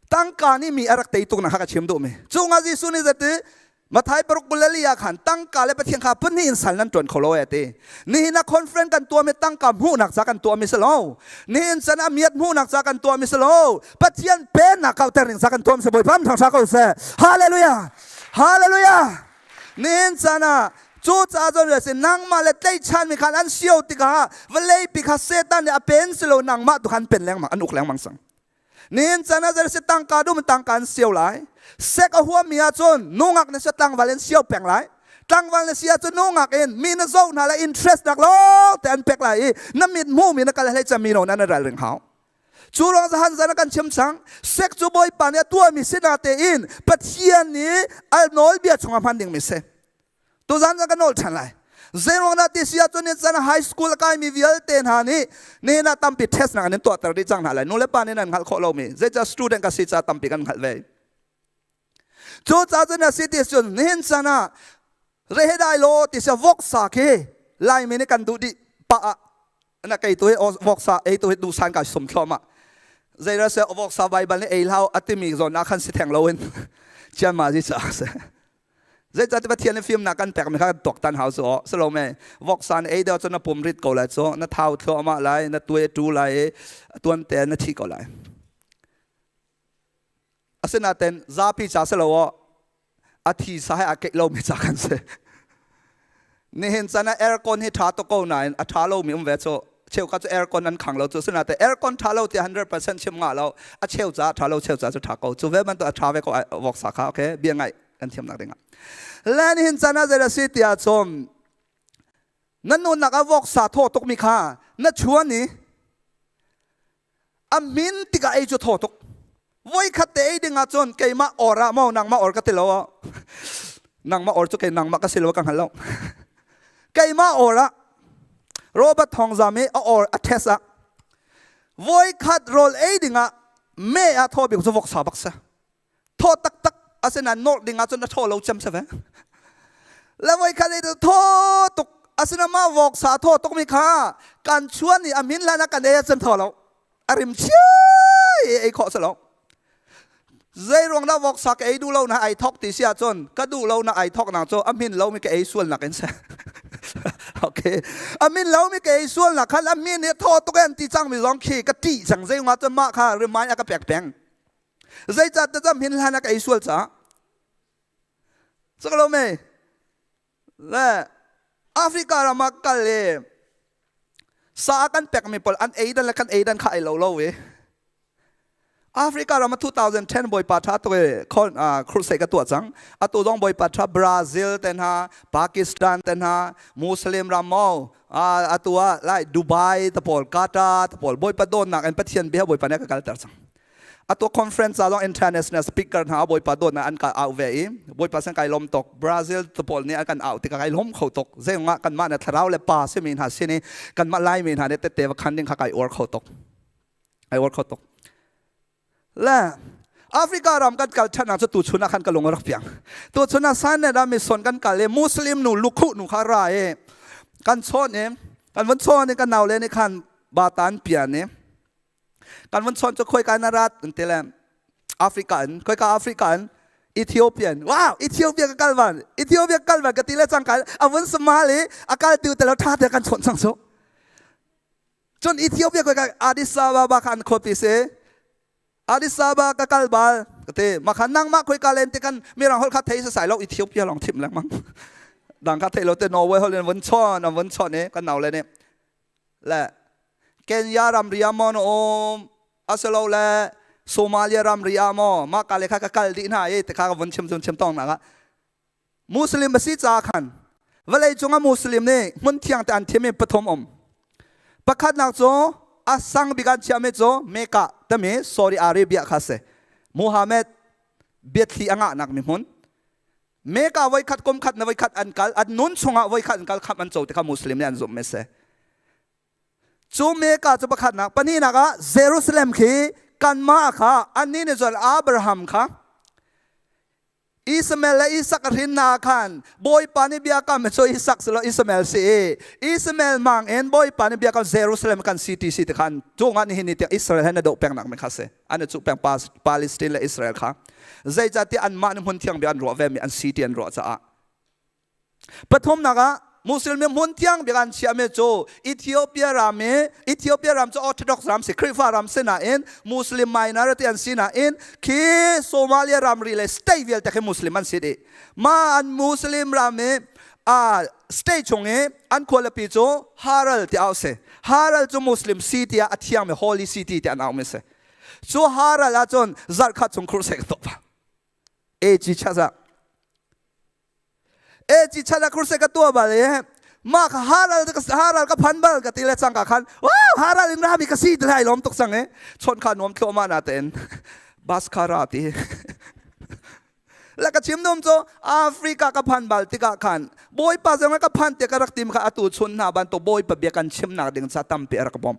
Tangka nih mi a rak tei tuk nak kha ka chim duhmi. Cu nga Jesuh nih zati Mathai paruk kulali ah khan tangka le Pathian kha pahnih in sal nan ṭuan kho lo e ti. Nihin ah conference kan tuahmi tangka hmuhnak ca kan tuahmi si lo. Nihin can ah miat hmuhnak ca kan tuahmi si lo. Pathian pennak kauter ning ca kan tuahmi si Bawipa thangṭha ko seh. Hallelujah! Hallelujah! Nihin caan ah cu ca cun si nangmah le tlaihchanmi khan an sio tikah vawlei pi kha Satan nih a pen si lo nangmah tu khan pen lengmang an uk lengmang sang. Nihin caan ah si tangka dum tangka an sio lai. Sek a huammi ahcun nungak na si tlangval in sio peng lai. Tlangval na si ahcun nungak in mi na zoh hna lai interest nak lawng te an pek lai i na mit hmu mi na kal hlei cami no na ral ring hau. Cu ruang zahan zan kan chim cang sek cu Bawipa nih a tuahmi sina tein Pathian nih al nawlbia chungah hman dingmi si. Tuzan kan nawl ṭhan lai. Zeiruang dah ti si ahcun ni can high school a kaimi vialte hna nih nihin ah tampi test nak an in tuahter dih cang hna lai. Nu le pa nih nan hngalh khawh lomi. Zeicah student ka si caah tampi kan hngalh ve. Cu ca cun a si ti cun nihin chan ah rehedai law ti si voksa khi Laimi nih kan duh dih pah ah na kei tu hi voksa ei tu hi duhsan kai sum thluahmah. Zeidah se voksa Bible nih ei hlau atimi zawn ah khan si theng loin chian ma zi ca se. Zeicahtiah Pathian nih fimnak kan pekmi kha kan tuaktan hau cu aw. Salome, voksa na ei deuh cun na pum rit ko lai cu, na thau thluahmah lai, na tuai a ṭu lai i tuan te na thi ko lai. Asinain zapi ca si lo aw, a thi sa he aa keih lomi ca kan si. Nihin chan ah aircon hi ṭha tuk ko nain a ṭha lomi um ve cu. Cheukhat cu aircon an khang lo cu. Asinain aircon ṭha lo tiah 100% chim ngah lo. A cheu ca ṭha lo, cheu ca cu ṭha ko. Cu ve bantuk a ṭha ve ko voksa kha okay bia ngaih kan thiamnak dingah. Le nihin chan ah zei a si tiah cun na nunnak ah voksa thaw tukmi kha na chuan i a min tikah ei cu thaw tuk voikhat te ei ding ahcun keimah or ah maw nangmah or ka ti lo nangmah or cu kei nangmah ka si lo ka hngal lo keimah or ah Robert Thawngzam i a or a test ah voikhat rawl ei ding ah me ah thaw bik cu voksa bak sa thaw taktak asinain nawlh ding ahcun a thaw lo cem se ve le voikhat ei thaw tuk asinain mah voksa thaw tuk mi kha kan chuan i a min hlan ah kan ei ahcun thaw lo a rim chiai ei khawh si lo zei ruang dah voksa ka ei duh lo na ai thok ti si ahcun ka duh lo na ai thok nang cu a min lo mi ka ei sual nak in se okay a min lo mi ka ei sual nak khan a min hi thaw tuk en ti cang mi zong khi ka ṭih cang zei nga cun mah kha remind a ka pek peng zeicah te cam hin hlan a ka ei sual ca cak lo me le Africa ram ah kal i sa kan pekmi pawl an ei dan le kan ei dan kha ai lo lo i Africa ram ah 2010 Bawipa tha tuk i crusade ka tuah cang atu zong Bawipa tha Brazil te hna Pakistan te hna Muslim ram mo atu ah lai Dubai te pawl Qatar te pawl Bawipa dawtnak in Pathian bia Bawipa nih ka kalter cang Atu conference ah zong international speaker hna Bawipa dawtnak an ka au ve i Bawipa sin kai lawm tuk. Brazil te pawl nih an kan au tikah kai lawm kho tuk. Zeingah kanmah na thlarau le pa simi hna sin i kanmah Laimi hna nih tette va khan ding kha kai uar kho tuk. Ai uar kho tuk. Le Africa ram kan kal ṭhan ah cu tuchun ah khan ka lung a rak piang. Tuchun ah Saneda mission kan kal i Muslim nu lukhuh nu kha ra i kan chawn i. Kan van chawn i kan nau le nih khan batan pian i kan van chawn cu khoi ka na rat an ti le Africa in khoi ka Africa in Ethiopian wow Ethiopia ka kal van Ethiopia kal van ka ti le cang ka a vun smile i a kal tu te lo tha te kan chawnh cang cu. Cun Ethiopia khoi ka Addis Ababa kha an khuapi si. Addis Ababa ka kal bal ka ti. Mah kha nangmah khoi ka len ti kan mirang holh kha thei sasai lo Ethiopia lawng thim lengmang. Dang kha thei lo te Norway holh in vun chawn an vun chawn i kan nau le nih le Kenya ramri ah maw na um asilo le Somalia ramri ah maw mah ka le kha ka kal dih hna i ti kha ka vun chim cun chim tong nak ah Muslim a si caah khan vawlei cungah Muslim nih hmun thiang te an thim i pathum um. Pakhatnak cu a sang bik an chiahmi cu Mecca timi Saudi Arabia kha si. Muhammad biathli a ngahnak mi hmun. Mecca voikhat kum khat na voikhat an kal an nun chungah voikhat an kal khamh an co ti kha Muslim nih an zumh mi si. Cu Mecca cu pakhatnak pahnihnak ah Jerusalem khi kanmah kha annih nih cun Abraham kha Ismael le Isak a hrin hna khan Bawipa nih biakam cu Isak si lo Ismael si i Ismael mang in Bawipa nih biakam Jerusalem kan city si ti khan cungah nihin ni tiang Israel he na doh peng nak mi kha si an i cuh peng Palestine le Israel kha zeicahtiah anmah nih hmun thiang bik an ruah ve mi an city an ruah caah. Pathumnak ah Muslim hmun thiang bik an chiahmi cu Ethiopia ram i Ethiopia ram cu Orthodox ram si Khrihfa ram si nain Muslim minority an si nain khi Somalia ramri le state vialte khi Muslim an si dih. Ma an Muslim ram i a state chung i an khualipi cu Harar ti au si. Harar cu Muslim city ah a thiangmi holy city ti an aumi si. Cu Harar ahcun zarhkhat chung crusade ka tuah. AG chaza E ci chan ah crusade ka tuah bal i mah kha haral haral ka phan bal ka ti le cangka khan wow haral in rami ka si ti lai lawm tuk cang i chawnh kha nuam thluahmah na tein bus kha ra ti la ka chim dum cu Africa ka phan bal tikah khan Bawipa zong ka phan te ka rak tim kha atu chun hna bantuk Bawipa bia kan chimnak ding ca tampi a rak bawmh.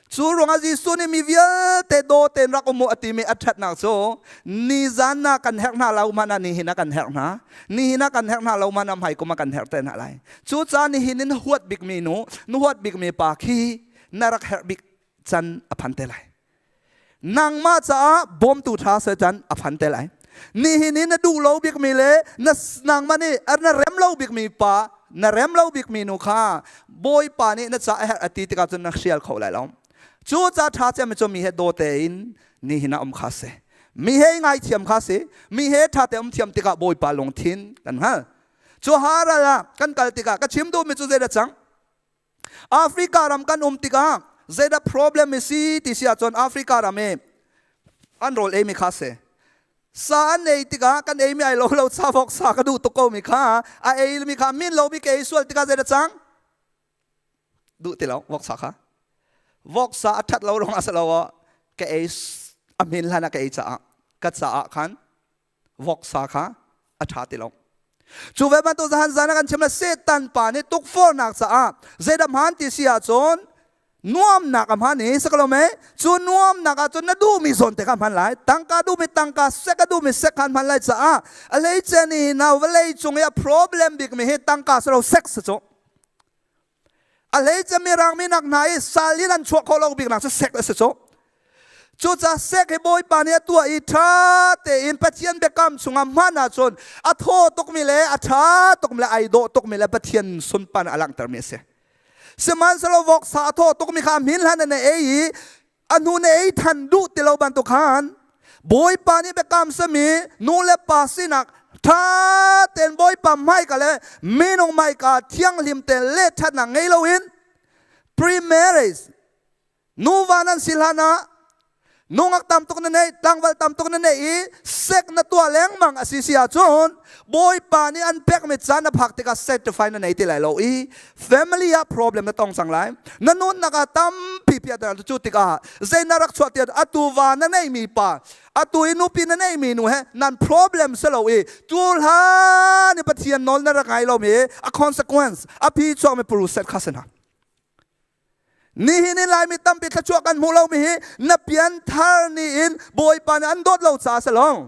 Cu ruangah Jesuh nih mi vialte daw tein rak um u a timi a ṭhatnak cu nizan na kan herh hna lo hmanh ah nihin ah kan herh hna. Nihin ah kan herh hna lo hmanh ah hmai kum ah kan herh te hna lai. Cucaah nihin in huat bikmi nu, na huat bikmi pa khi na rak herh bik can a phan te lai. Nangmah caah bawmtu ṭha Satan a phan te lai. Nihin i na duh lo bikmi le na nangmah nih na rem lo bikmi pa, na rem lo bikmi nu kha Bawipa nih na ca a herh a ti tikah cun na hrial kho lai lo. Cu ca ṭha cem cu mi he daw tein nihin ah um kha si. Mi he ngaithiam kha si. Mi he ṭha te um thiam tikah Bawipa lungthin kan hngal. Cu haral ah kan kal tikah ka chim duhmi cu zeidah cang? Africa ram kan um tikah zeidah problem i si ti si ahcun Africa ram i an rawl ei mi kha si. Sa an ei tikah kan ei mi ai lo lo sa vok sa ka duh tuk ko mi kha a ei mi kha min lo mi ka ei sual tikah zeidah cang? Duh ti lo vok sa kha. Vok sa a ṭhat lo ruangah si lo ka ei a min hlan ah ka ei caah ka caah khan voksa kha a ṭha ti lo. Cu ve bantuk zahan zan ah kan chim le Satan pa nih tukforhnak caah zeidah hmaan ti si ahcun nuamnak a hman i si ko lo mei? Cu nuamnak ahcun na duhmi zawn te kha hman lai. Tangka duhmi tangka, sek a duhmi sek kha hman lai caah a hleice ni na vawlei cung i a problem bikmi hi tangka si lo sex si cu. A hleice mirang minak hna i sal in an chuah khawh lo biknak cu sek a si cu. Cucaah sek hi Bawipa nih a tuah i ṭha tein Pathian biakam chungah hman ahcun a thaw tukmi le a ṭha tukmi le ai dawh tukmi le Pathian sunpan a langhtermi a si. Sihmanhsehlaw voksa a thaw tukmi kha hmin hlan na ei i a hnu na ei than duh ti lo bantuk khan Bawipa nih biakam sami nu le pa sinak ṭha tein Bawipa hmaika le minung hmaika thianghlim te le ṭhatnak ngei loin pre-marriage nuva nan si hlan ah nungak tam tuk na neih tlangval tam tuk na neih i sek na tuah lengmang a si si ahcun Bawipa nih an pekmi caan na phak tikah satisfy na nei ti lai lo i family ah problem na tong cang lai na nunnak ah tampi piah cu tikah zei na rak chuah tiah atu va na neihmi pa atu i nupi na neihmi nu he nan problem si lo i tu hlan i Pathian nawl na rak ngai lomi a consequence a phi chuakmi puruset kha si hna. Nihin in Laimi tampi thluachuah kan hmuh lomi hi na pianthar ni in Bawipa nih an dawt lo caah si lo.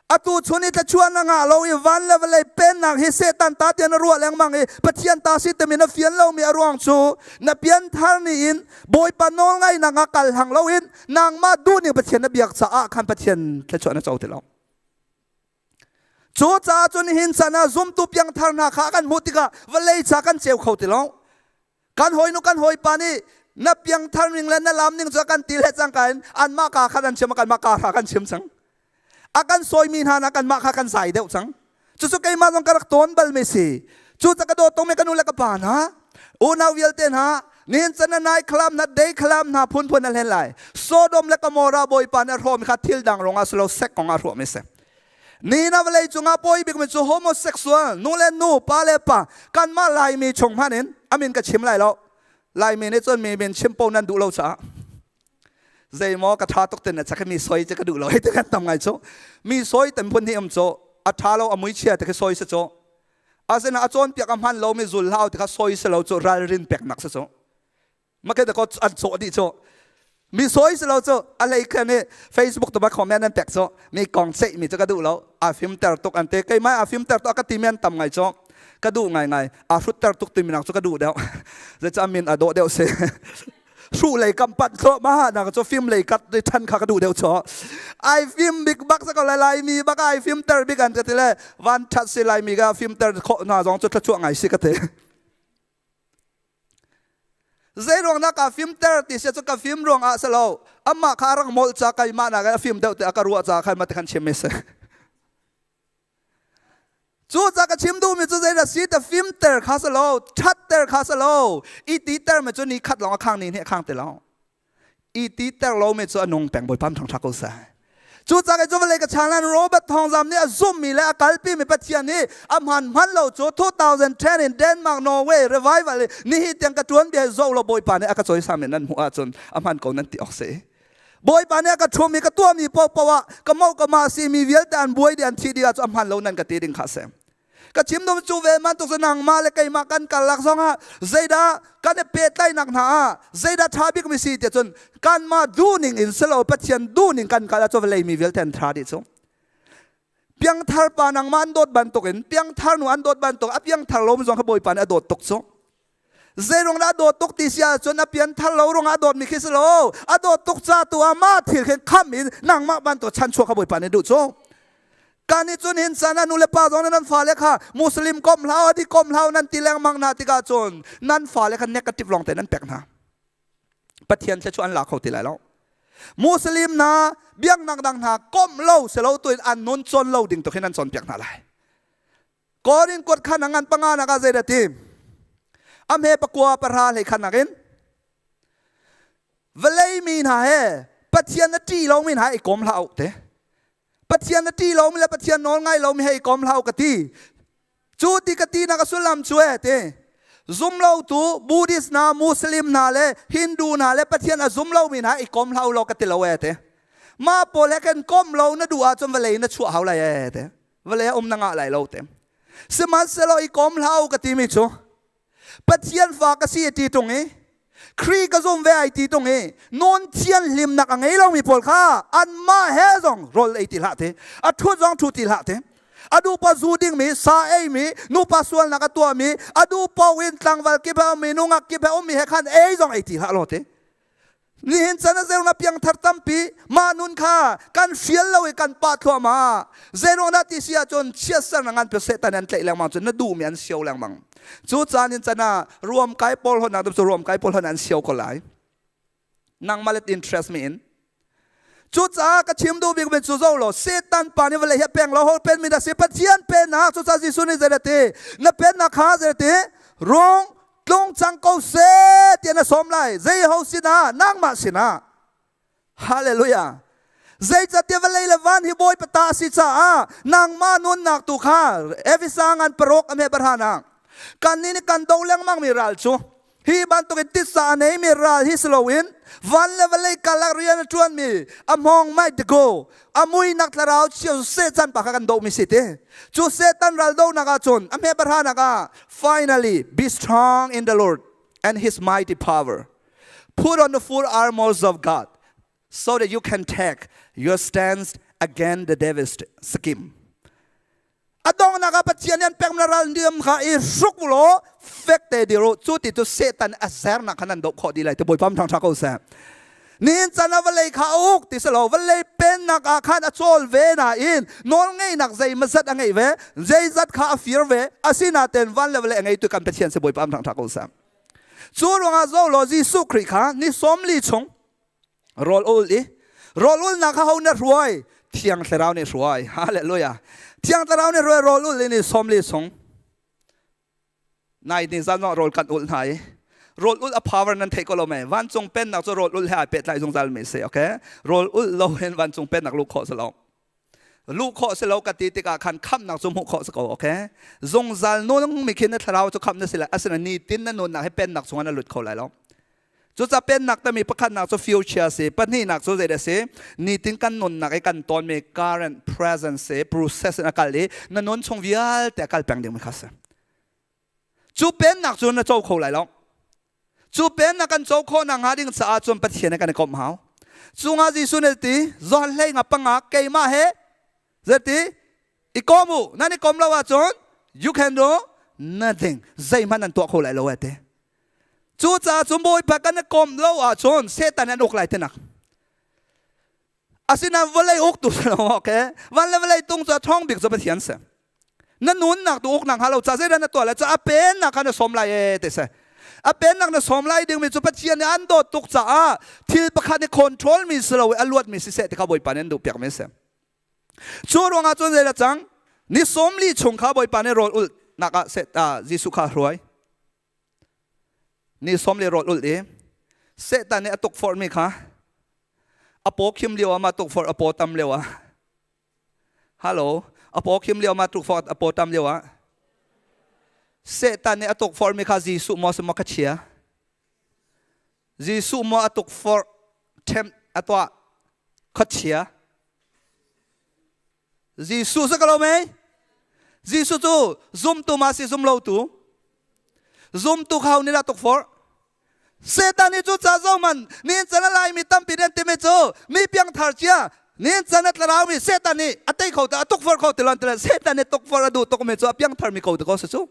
Atu chun i thlachuan na ngah lo i van le vawlei pennak hi Satan ta tiah na ruah lengmang i Pathian ta si timi na fian lomi a ruang cu na pianthar ni in Bawipa nawlngaihnak ah kal hlang loin nangmah duhning Pathian na biak caah khan Pathian thluachuah na co ti lo. Cu caah cun nihin chan ah zumtu piangthar hna kha kan hmuh tikah vawlei ca kan ceu kho ti lo. Kan hawinu kan hawipa nih na piangthar ning le na lam ning cu kan ti le cangka in anmah ka khan an chim kanmah ka kha kan chim cang. A kan sawimi hna na kanmah kha kan zai deuh cang. Cucu keimah zong ka rak tawn bal mi si. Cu ca ka dawt tong mi ka nu le ka pa hna, unau vialte hna, nihin can na nai khalam na dei khalam hna phunphun na hlen lai. Sodom le Gomorrah bawipa nih a hrawmi kha thil dang rong ah si lo sek kong ah hrawmi si. Ni na vawlei cungah pawi bikmi cu homosexual, nu le nu, pa le pa, kanmah Laimi chung hmanh in amin ka chim lai lo. Laimi nih cun mi min chim po nan duh lo caah zeimaw ka ṭha tuk tin a chak mi soi cu ka duh lo hei ti kan tam ngai cu mi soi tam phun hi um cu a ṭha lo a mui chia ti khi soi si cu asina a cawnpiak a hman lo mi zul hlau ti kha soi si lo cu ralrin peknak si cu Maka da ko an cawh dih cu. Mi sawi si lo cu a lei khan i Facebook tu ba comment an pek cu mi kong ceih mi cu ka duh lo. A fimter tuk an ti. Keimah a fimter tuk a ka ti mi an tam ngai cu. Ka duh ngai ngai. A hrutter tuk ti mi nak cu ka duh deuh. Zeicah min a dawh deuh si. Hruh lei kam pat thlo ma na cu fim lei kat ti than kha ka duh deuh cho. Ai fim bik bak sa ko lai lai mi bak ai fimter bik an ka ti le van that si lai mi ka fimter khawh hna zong cu thluachuah ngai si ka ti. Zeiruang dah kaa fimter ti sia cu ka fim ruang ah si lo. Amah kha a rak molh ca keimah nak a fim deuh ti a ka ruah ca khan mah ti khan chim mi si. Cu ca ka chim duhmi cu zeidah si ta fimter kha si lo, ṭhatter kha si lo, i titer mi cu ni khat lawng a khang ni hnih a khang ti lo. I titer lomi cu a nung peng Bawipa thangṭhat ko seh. Cucaah cu vawlei ka changlan Robert Thawngzam nih a zumhmi le a kalpimi Pathian hi a hman hman lo cu 2010 in Denmark Norway revival i nihi tiang ka ṭuan bia zoh lo Bawipa nih a ka cawisam in nan hmuh ahcun a hman ko nan ti awk si. Bawipa nih a ka ṭhum i ka tuahmi paohpaoh ah ka mo ka ma simi vialte an buai dih an thi dih ahcun a hman lo nan ka ti ding kha a si. Ka chim dum cu ve man tuk nangmah le keimah kan karlak zong ah zeidah kan i pehtlaihnak hna ah zeidah ṭha bik mi si tiah cun kanmah duhning in silo Pathian duhning kan kal ah cu vawlei mi vialte an ṭha dih cu. Piangthar pa nangmah an dawt bantukin piangthar nu an dawt bantuk a piangthar lo mi zong kha Bawipa nih a dawt tuk cu. Zeirung dah a dawt tuk ti si ahcun a pianthar lo ruangah a dawtmi khi si lo. A dawt tuk ca tu ah mah thil khin kham in nangmah bantuk chanchuak kha Bawipa nih duh cu. Kan i cun hin san ah nu le pa zong nan fale kha Muslim kom hlau adi kom hlau nan ti lengmang hna tikah cun nan fale kha negative lawng te nan pek hna. Pathian thluachuah an la kho ti lai lo. Muslim hna biaknak dang hna komh lo selo tuin an nun cawn lo ding tu khin an cawnpiak hna lai. Korin kuat khan a ngan panga nak ah zeidah ti? A hme pakua pahra hlei khan nakin vawlei mi hna he Pathian a ṭih lomi hna i kom hlah u te. Pathian a ṭih lomi le Pathian nawl ngai lomi he i kom hlah u ka ti. Cu ti ka ti nak a sullam cu e ti. Zumlotu Buddhist hna, Muslim hna le Hindu hna le Pathian a zum lomi hna i kom hlah u law ka ti lo e ti. Mah pawl he kan kom lo na duh ahcun vawlei na chuah hau lai e ti. Vawlei a um na ngah lai lo te. Sihmanhsehlaw i kom hlah u ka timi cu Pathian fa ka si a ti tung i Khrih ka zum ve ai ti tung i nawn thian hlimnak a ngei lomi pawl kha anmah he zong rawl ei ti hlah te a ṭhut zong ṭhu ti hlah te a duhpa zu dingmi sa eimi nupa sualnak a tuahmi a duh paoh in tlangval kip he ummi nungak kip he ummi he khan ei zong ei ti hlah law te Nihin chan ah zeirung ah piangthar tampi mah nun kha kan hrial lo i kan pah thluahmah. Zeiruang dah ti si ahcun chiatsernak ngan pe Satan an tlaih lengmang cun na duhmi an sio lengmang. Cu caan in chan ah ruamkai pawl honnak cu ruamkai pawl hon an sio ko lai. Nangmah le interest mi in. Cucaah ka chim duh bik mi cu zo law Satan pa nih vawlei hi a peng lo ho pen mi dah si Pathian pennak cucaah Jesuh nih zei ti na pennak kha zei ti rung tlung cang ko seh tiah na sawm lai zei ho sinah nangmah sinah hallelujah zeicahtiah vawlei le van hi Bawipa ta a si caah nangmah nunnak tu kha Efesa ngan paruk a hme barhanak kan nih kan do lengmang mi ral cu Hi bantukin titsa a neimi ral hi si loin van le vawlei karlak rian a ṭuanmi a hmawng mai dikaw a muinak thlarau chia Satan pa kha kan dohmi si ti. Cu Satan ral dohnak ahcun a hme pahranak ah finally be strong in the Lord and his mighty power. Put on the full armors of God so that you can take your stance. Again the devil's scheme. A donghnak ah Pathian nih an pekmi ral niam kha i hruk law fek te dir u. Cu ti cu Satan a sernak kha nan doh khawh dih lai ti Bawipa thang ṭha ko seh. Nihin can ah vawlei kha a uk ti si lo vawlei pennak ah khan a cawl ve nain nawlngeihnak zeimazat a ngeih ve zeizat kha a fir ve asinain van le vawlei a ngeitu kan Pathian si Bawipa thang ṭha ko seh. Cu ruangah zo law Jesuh Khrih kha ni 40 chung rawl ul i rawl ulnak kha ho na hruai Thiang Thlarau nih hruai hallelujah Thiang Thlarau nih hruai rawl ul i ni 40 chung nai ni zan rawl kan ul hna i rawl ul a power nan theih ko lo me vancung pennak cu rawl ul he ai pehtlai zungzal mi si okay rawl ul lo hin vancung pennak luh khawh si lo luh khawh si lo ka ti tikah khan khamnak cu hmuh khawh si ko okay zungzal nung mi khin na thlarau cu khamh na si lai asina ni tin na nunnak he pennak chungah na lut kho lai lo Cucaah pennak tami pakhatnak cu future si, pahnihnak cu zeidah si? Nitin kan nunnak i kan tawnmi current, present si, process in a kal i na nun chung vialte a kal peng dingmi kha si. Cu pennak cu na co kho lai lo. Cu pennak kan co khawh nak hnga ding caah cun Pathian he kan i komh hau. Cu nga Jesuh nih ti, Johan hlei nga panga keimah he zeiti i kom u nan i kom lo ahcun you can do nothing zeihmanh nan tuah kho lai lo te Cucaah cun Bawipa kan i komh lo ahcun Satan an uk lai tinak. Asinain vawlei uktu si lo okay? Van le vawlei tung cu a ṭhawng bik cu Pathian si. Na nunnak tu uknak hnga lo ca zeidah na tuah lai ca a pennak kha na sawm lai e ti si. A pennak na sawm lai dingmi cu Pathian nih an dawt tuk caah thil pakhat nih control mi si lo i a luatmi siseh ti kha Bawipa nih an duh piakmi a si. Cu ruangah cun zeidah cang? Ni 40 chung kha Bawipa nih rawl ulhnak ah Jesuh kha a hruai. Ni sawm le rawl ulh i Satan nih a tukforhmi kha a paw khim lio ah ma tukforh a paw tam lio ah Hello a paw khim lio ma tukforh a paw tam lio ah Satan nih a tukforhmi kha Jesuh maw si maw ka chia Jesuh maw a tukforh tempt a tuah khuachia Jesuh si ko lo mei? Jesuh cu zumtu ma si zum lotu? Zumtu kha nih dah tukforh? Satan nih cu ca zo man nihin can a laimi tampi nan timi cu mi piangthar cia nihin can a tlarau mi Satan nih a tei kho a tukforh kho ti lon ti Satan nih tukforh a duh tuk mi cu a piangthar mi ko ti ko si cu.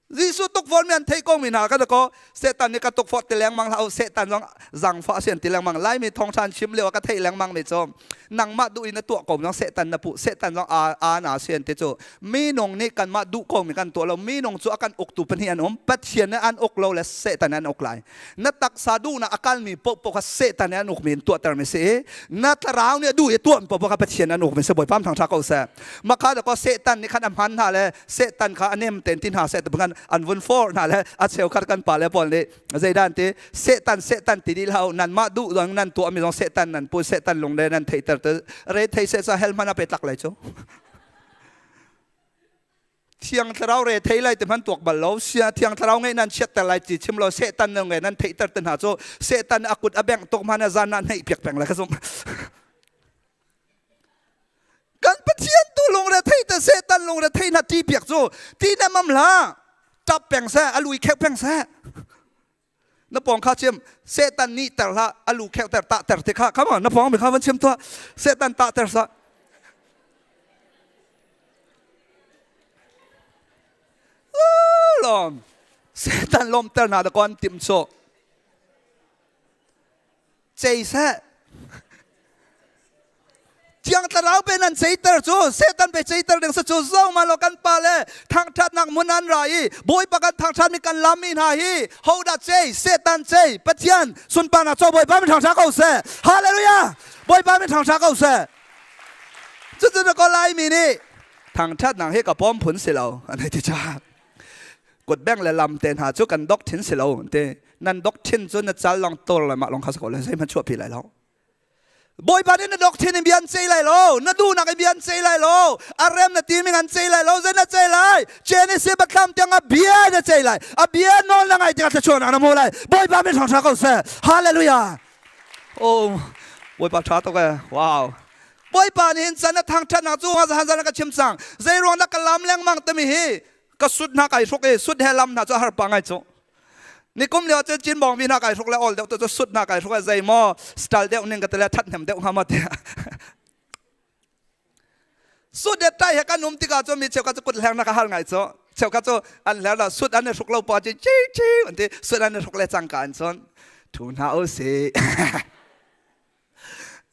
Jesuh tukforh mi an theih ko mi hna ka ko Satan nih ka tukforh ti lengmang hlah u Satan zong zangfah si an ti lengmang Laimi thawngṭha an chim lio ah ka theih lengmang mi cu nangmah duh in na tuah ko zong Satan na puh Satan zong aa aa na si an ti cu minung nih kanmah duh ko mi kan tuah lo minung cu a kan uktu pahnih an um Pathian nih an uk lo le Satan nih an uk lai na taksa duhnak a kalmi paohpaoh kha Satan nih an ukmi in tuahtermi si i na thlarau nih a duh i tuah paohpaoh kha Pathian an ukmi si Bawipa thangṭha ko seh makha da ko Satan nih khan a hman hna le Satan kha a nem ten ti hna seh ti khan an vun for hna le a cheukhat kan pa le pawl nih zeidah an ti Satan Satan ti dih hlah nanmah duh zong nan tuahmi zong Satan nan pu Satan lung le nan theihter te re thei seh ca hell hmanh a pe tlak lai cu Thiang Thlarau re thei lai ti hman tuak bal lo sia Thiang Thlarau ngei nan chiatter lai ti chim lo Satan nu ngei nan theihter te hna cu Satan a kut a bengh tuk hmanh a zan ah hneih piak peng lai ka zumh kan Pathian tu lungre thei te Satan lungre thei hna ti piak cu ti na mam hlah tap peng seh a lui kheu peng seh na pawng kha chim Satan nih ter hlah a lu kheu ter tah ter te kha come on na pawng mi kha van chim tuah Satan tah ter sah lom Satan lom ter na da kon tim chu cei seh Thiang Thlarau pe nan ceiter cu Satan pe ceiter ding sa cu zo ma lo kan pa le thangthatnak mun an ra i Bawipa kan thangthat mi kan lam mi hna hi ho dah cei Satan cei Pathian sunparnak cho Bawipa min thangtha ko seh Hallelujah Bawipa min thangtha ko seh cucu na ko lai mi nih thangthatnak hi ka pawm phun si lo an hei ti cha kut beng le lam te hna cu kan dok thin si lo te nan dok thin cu na cal long tor le mah long kha ko le zeihmanh chuah pi lai lo Bawipa nih na doctrine in bia an ceih lai lo na duhnak in bia an ceih lai lo a rem na timi an ceih lai lo zei na ceih lai Genesis batlam tiang a bia na ceih lai a bia nawl na ngai tikah thluachuahnak na hmu lai Bawipa min thangṭha ko seh hallelujah oh Bawipa ṭha tuk ee wow Bawipa nih hin can a thangṭhatnak cu han zan ka chim cang zei ruang dah ka lam lengmang timi hi ka sut hna kai hruk i sut he lam hna cu a har pa ngai cu. Nikum lio cun Cinbawng vi hna kai hruk le awl deuh tu cu sut hna kai hruk le zei maw style deuh ning ka ti le that hnem deuh hnga maw tiah. Sut le tai he kan um tikah cun mi cheukhat cu kut hleng na ka har ngai cu. Cheukhat cu an hler la sut an i hruk lo pa ci chi chi an ti sut an i hruk le cangka an cun thu hna u si.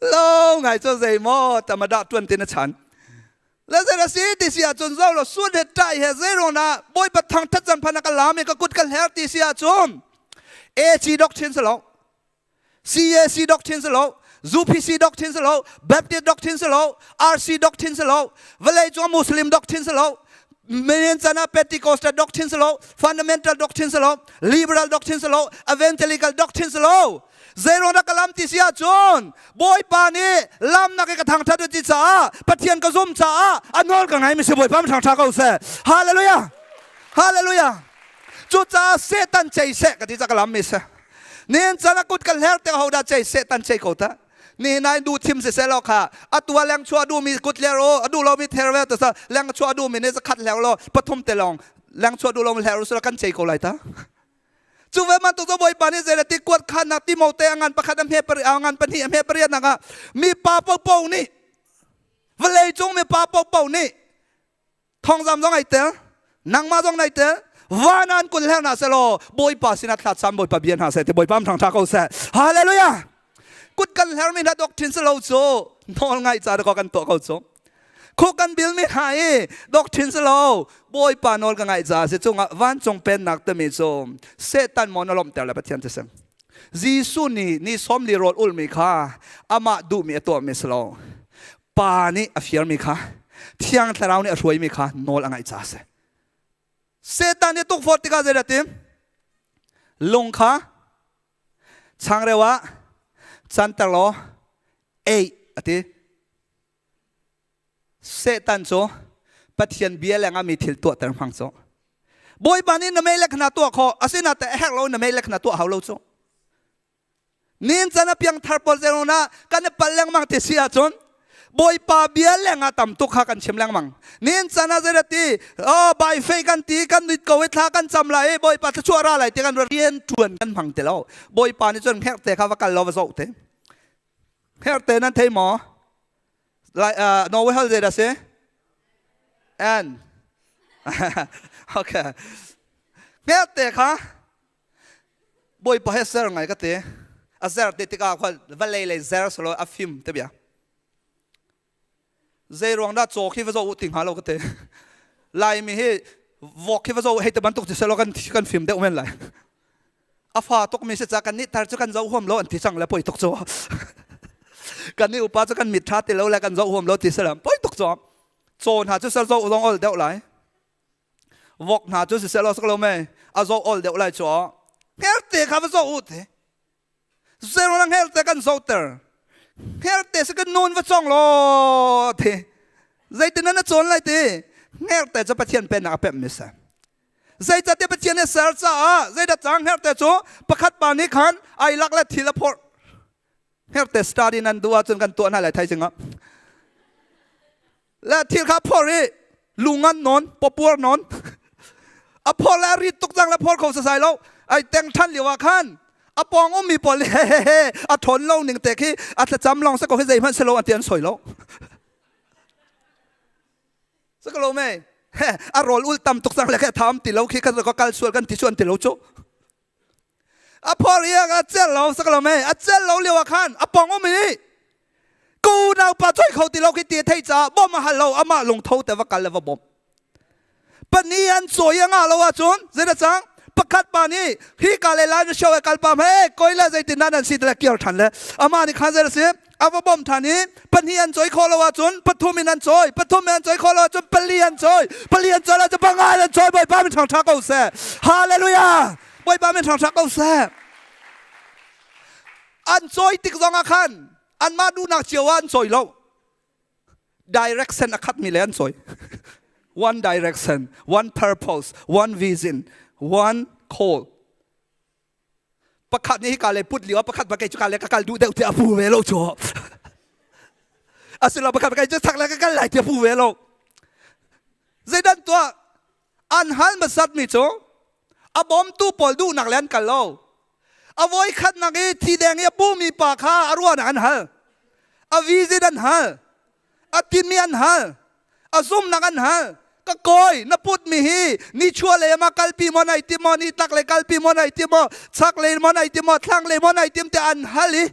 Lo ngai cu zei maw tamada tuan tin a chan. Le zei a si ti si ahcun zo lo sut he tai he zei ruang dah Bawipa thangthat chan phan ka lam i ka kut ka hler ti si ahcun AC doctrine si lo CAC doctrine si lo UPC doctrine si lo Baptist doctrine si lo RC doctrine si lo vawlei cung Muslim doctrine si lo Menen chan ah Pentecostal doctrine si lo fundamental doctrine si lo liberal doctrine si lo evangelical doctrine si lo Zeiruang dah ka lam ti si ahcun Bawipa nih lamnak i ka thangṭhat u ti caah Pathian ka zum caah a nawl ka ngai mi si Bawipa mi thangṭha ko seh. Hallelujah! Hallelujah! Cucaah Satan cei seh ka ti ca ka lam mi si. Nihin can a kut ka hler te ho dah cei Satan cei ko ta. Nihin ah duh thim si seh law kha atu ah leng chuah duh mi kut hler u a duh lo mi ther ve ta sa leng chuah duh mi nih zakhat hler law pathum te lawng leng chuah duh lo mi hler u sila kan cei ko lai ta. Cu ve bantuk cu Bawipa nih zei le ti kuat khannak Timote a ngan pakhat a hme pari a ngan pahnih a hme pariatnak ah mipa paohpaoh nih vawlei cung mipa paohpaoh nih thongzam zong ai tel nangmah zong nai tel van an kul hler hna selaw Bawipa sinah thla cam Bawipa bia hna seh ti Bawipa thang tha ko seh hallelujah kut kan hler mi hna doctrine si lo cu nawl ngai ca ko kan tuah ko cu Khuk kan bilmi hna i doctrine si lo Bawipa nawl ka ngaih caah si cungah vancung pennak timi cu Satan maw na lawmhter le Pathian cu si. Jesuh nih ni sawmli rawl ulmi kha amah duhmi a tuahmi si lo. Pa nih a fialmi kha Thiang Thlarau nih a hruaimi kha nawl a ngaih caah si. Satan nih tukforh tikah zeidah ti? Lung kha changreu ah canter law ei a ti. Satan cu Pathian bia lengah mi thil tuahter hmang cu. Bawipa nih na mei le khna tuah khawh asinain a herh lo na mei le khna tuah hau lo cu. Nin can a piangthar pawl zeirong na kan i pal lengmang ti si ahcun Bawipa bia lengah tam tuk kha kan chim lengmang. Nin can ah zeidah ti oh bai fei kan ti kan nit ko i thla kan cam lai i Bawipa thluachuah ra lai ti kan rian ṭuan kan hmang ti lo. Bawipa nih cun hngerhte kha va kal law va zoh te. Hngerhte nan thei maw? Lai Norway hal zei dah si? N. okay. Hngerhte kha Bawipa he ser ngai ka ti. A zer te tikah khual vawlei lei zer solo a fim te bia. Zei ruang dah caw khi va zoh u ti hnga lo ka ti. Laimi hi vok khi va zoh hei te bantuk ti selo kan kan fim deuh men lai. A fa tuk mi si ca kan nih tar cu kan zoh huam lo an ti cang le poi tuk cu. Kan nih upa cu kan mit tha ti lo le kan zoh huam lo ti salam poi tuk cu. Caw hna cu sal zoh zong ol deuh lai. Vok hna cu siseh lo sak lo mei a zoh ol deuh lai cu. Hngerte kha va zoh u ti. Zeruang hngerte kan zohter. Hngerte si kan nun va cong law ti. Zeitin na cawn lai ti. Hngerte cu Pathian pennak a pemh mi si. Zeicahtiah Pathian nih ser caah zeidah cang hngerte cu pakhat pa nih khan ai lak le thil a phorh. Hngerte study nan duh ahcun kan tuah hna lai thaizing ah. Le thil kha phor i lungan nawn pawpuar nawn a phor le a rit tuk cang le phor kho sasai lo ai teng than lio ah khan a pawng ummi pawl nih hehehe a thawn lo ning te khi a thlacam lawng se ko hi zeihmanh si lo an ti an soi lo se ko lo me a rawl ul tam tuk cang le khe tham ti lo khi kan ka kal sual kan ti su an ti lo cu A phor i a cel lo sak lo mei a cel lo lio ah khan a pong um i ku naupa choi kho ti lo khi ti thei caah bom a hal lo amah lungtho te va kal le va bawmh pahnih an cawi a ngah lo ahcun zeidah cang pakhat pa nih hi ka le lai na show e kal pam he koi le zeitin dah nan si te le kiar than le amah nih khan zei si a va bawmh than i pahnih an cawi khawh lo ahcun pathum in an cawi pathum in an cawi khawh lo ahcun pali an cawi pali an cawi lo ahcun panga in an cawi bawipa min ṭhangṭha ko seh hallelujah bawipa min ṭhangṭha ko seh an cawi tik zong ah khan anmah duhnak cio ah an cawi lo direction a khatmi le an cawi one direction one purpose one vision one call pakhat nih hika le put lio pakhat ba kei cu ka le ka kal duh deuh ti a pu ve lo cu asilo pakhat kei cu thak le ka kal lai ti a pu ve lo zeidan tuah an hal hmasat mi cu A bawmtu pawl duhnak le an kal lo. A voi khatnak i thi deng i a pumi pa kha a ruahnak an hal. A visit an hal. A timi an hal. A zumnak an hal. Ka kawi na putmi hi nichuah lei ma kalpi maw nai tim maw nitlak lei kalpi maw nai tim maw chak lei maw nai tim maw thlang lei maw nai tim tiah an hal i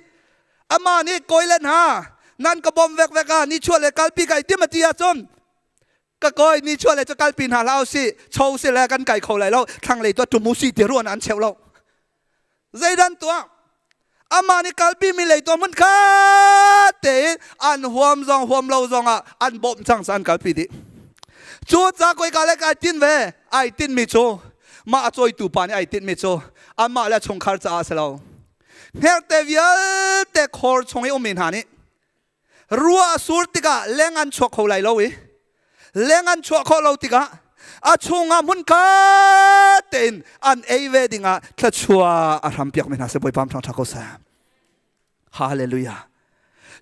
amah nih kawi le hna nan ka bawm vekvek ah nichuah lei kalpi kai tim a ti ahcun ka kawi nichuah lei cu kalpi hna hlah usih cho si le kan kai kho lai lo thlanglei tu tum usih ti ruan an cheu lo zeidan tuah amah nih kalpi mi lei tuah hmun khat tein an huam zong huam lo zong ah an bawmh cang an kalpi dih cu ca koi ka le kai tin ve ai tin mi cu mah a cawitu pa nih ai tinh mi cu amah le chungkhar caah si lo hngerhte vialte khor chung i ummi hna nih Ruah a sur tikah leng an chuak kho lai lo i leng an chuah khawh lo tikah a chungah hmunkhat tein an ei ve dingah thluachuah a hrampiak mi hna si Bawipa thangṭhat ko seh. Hallelujah.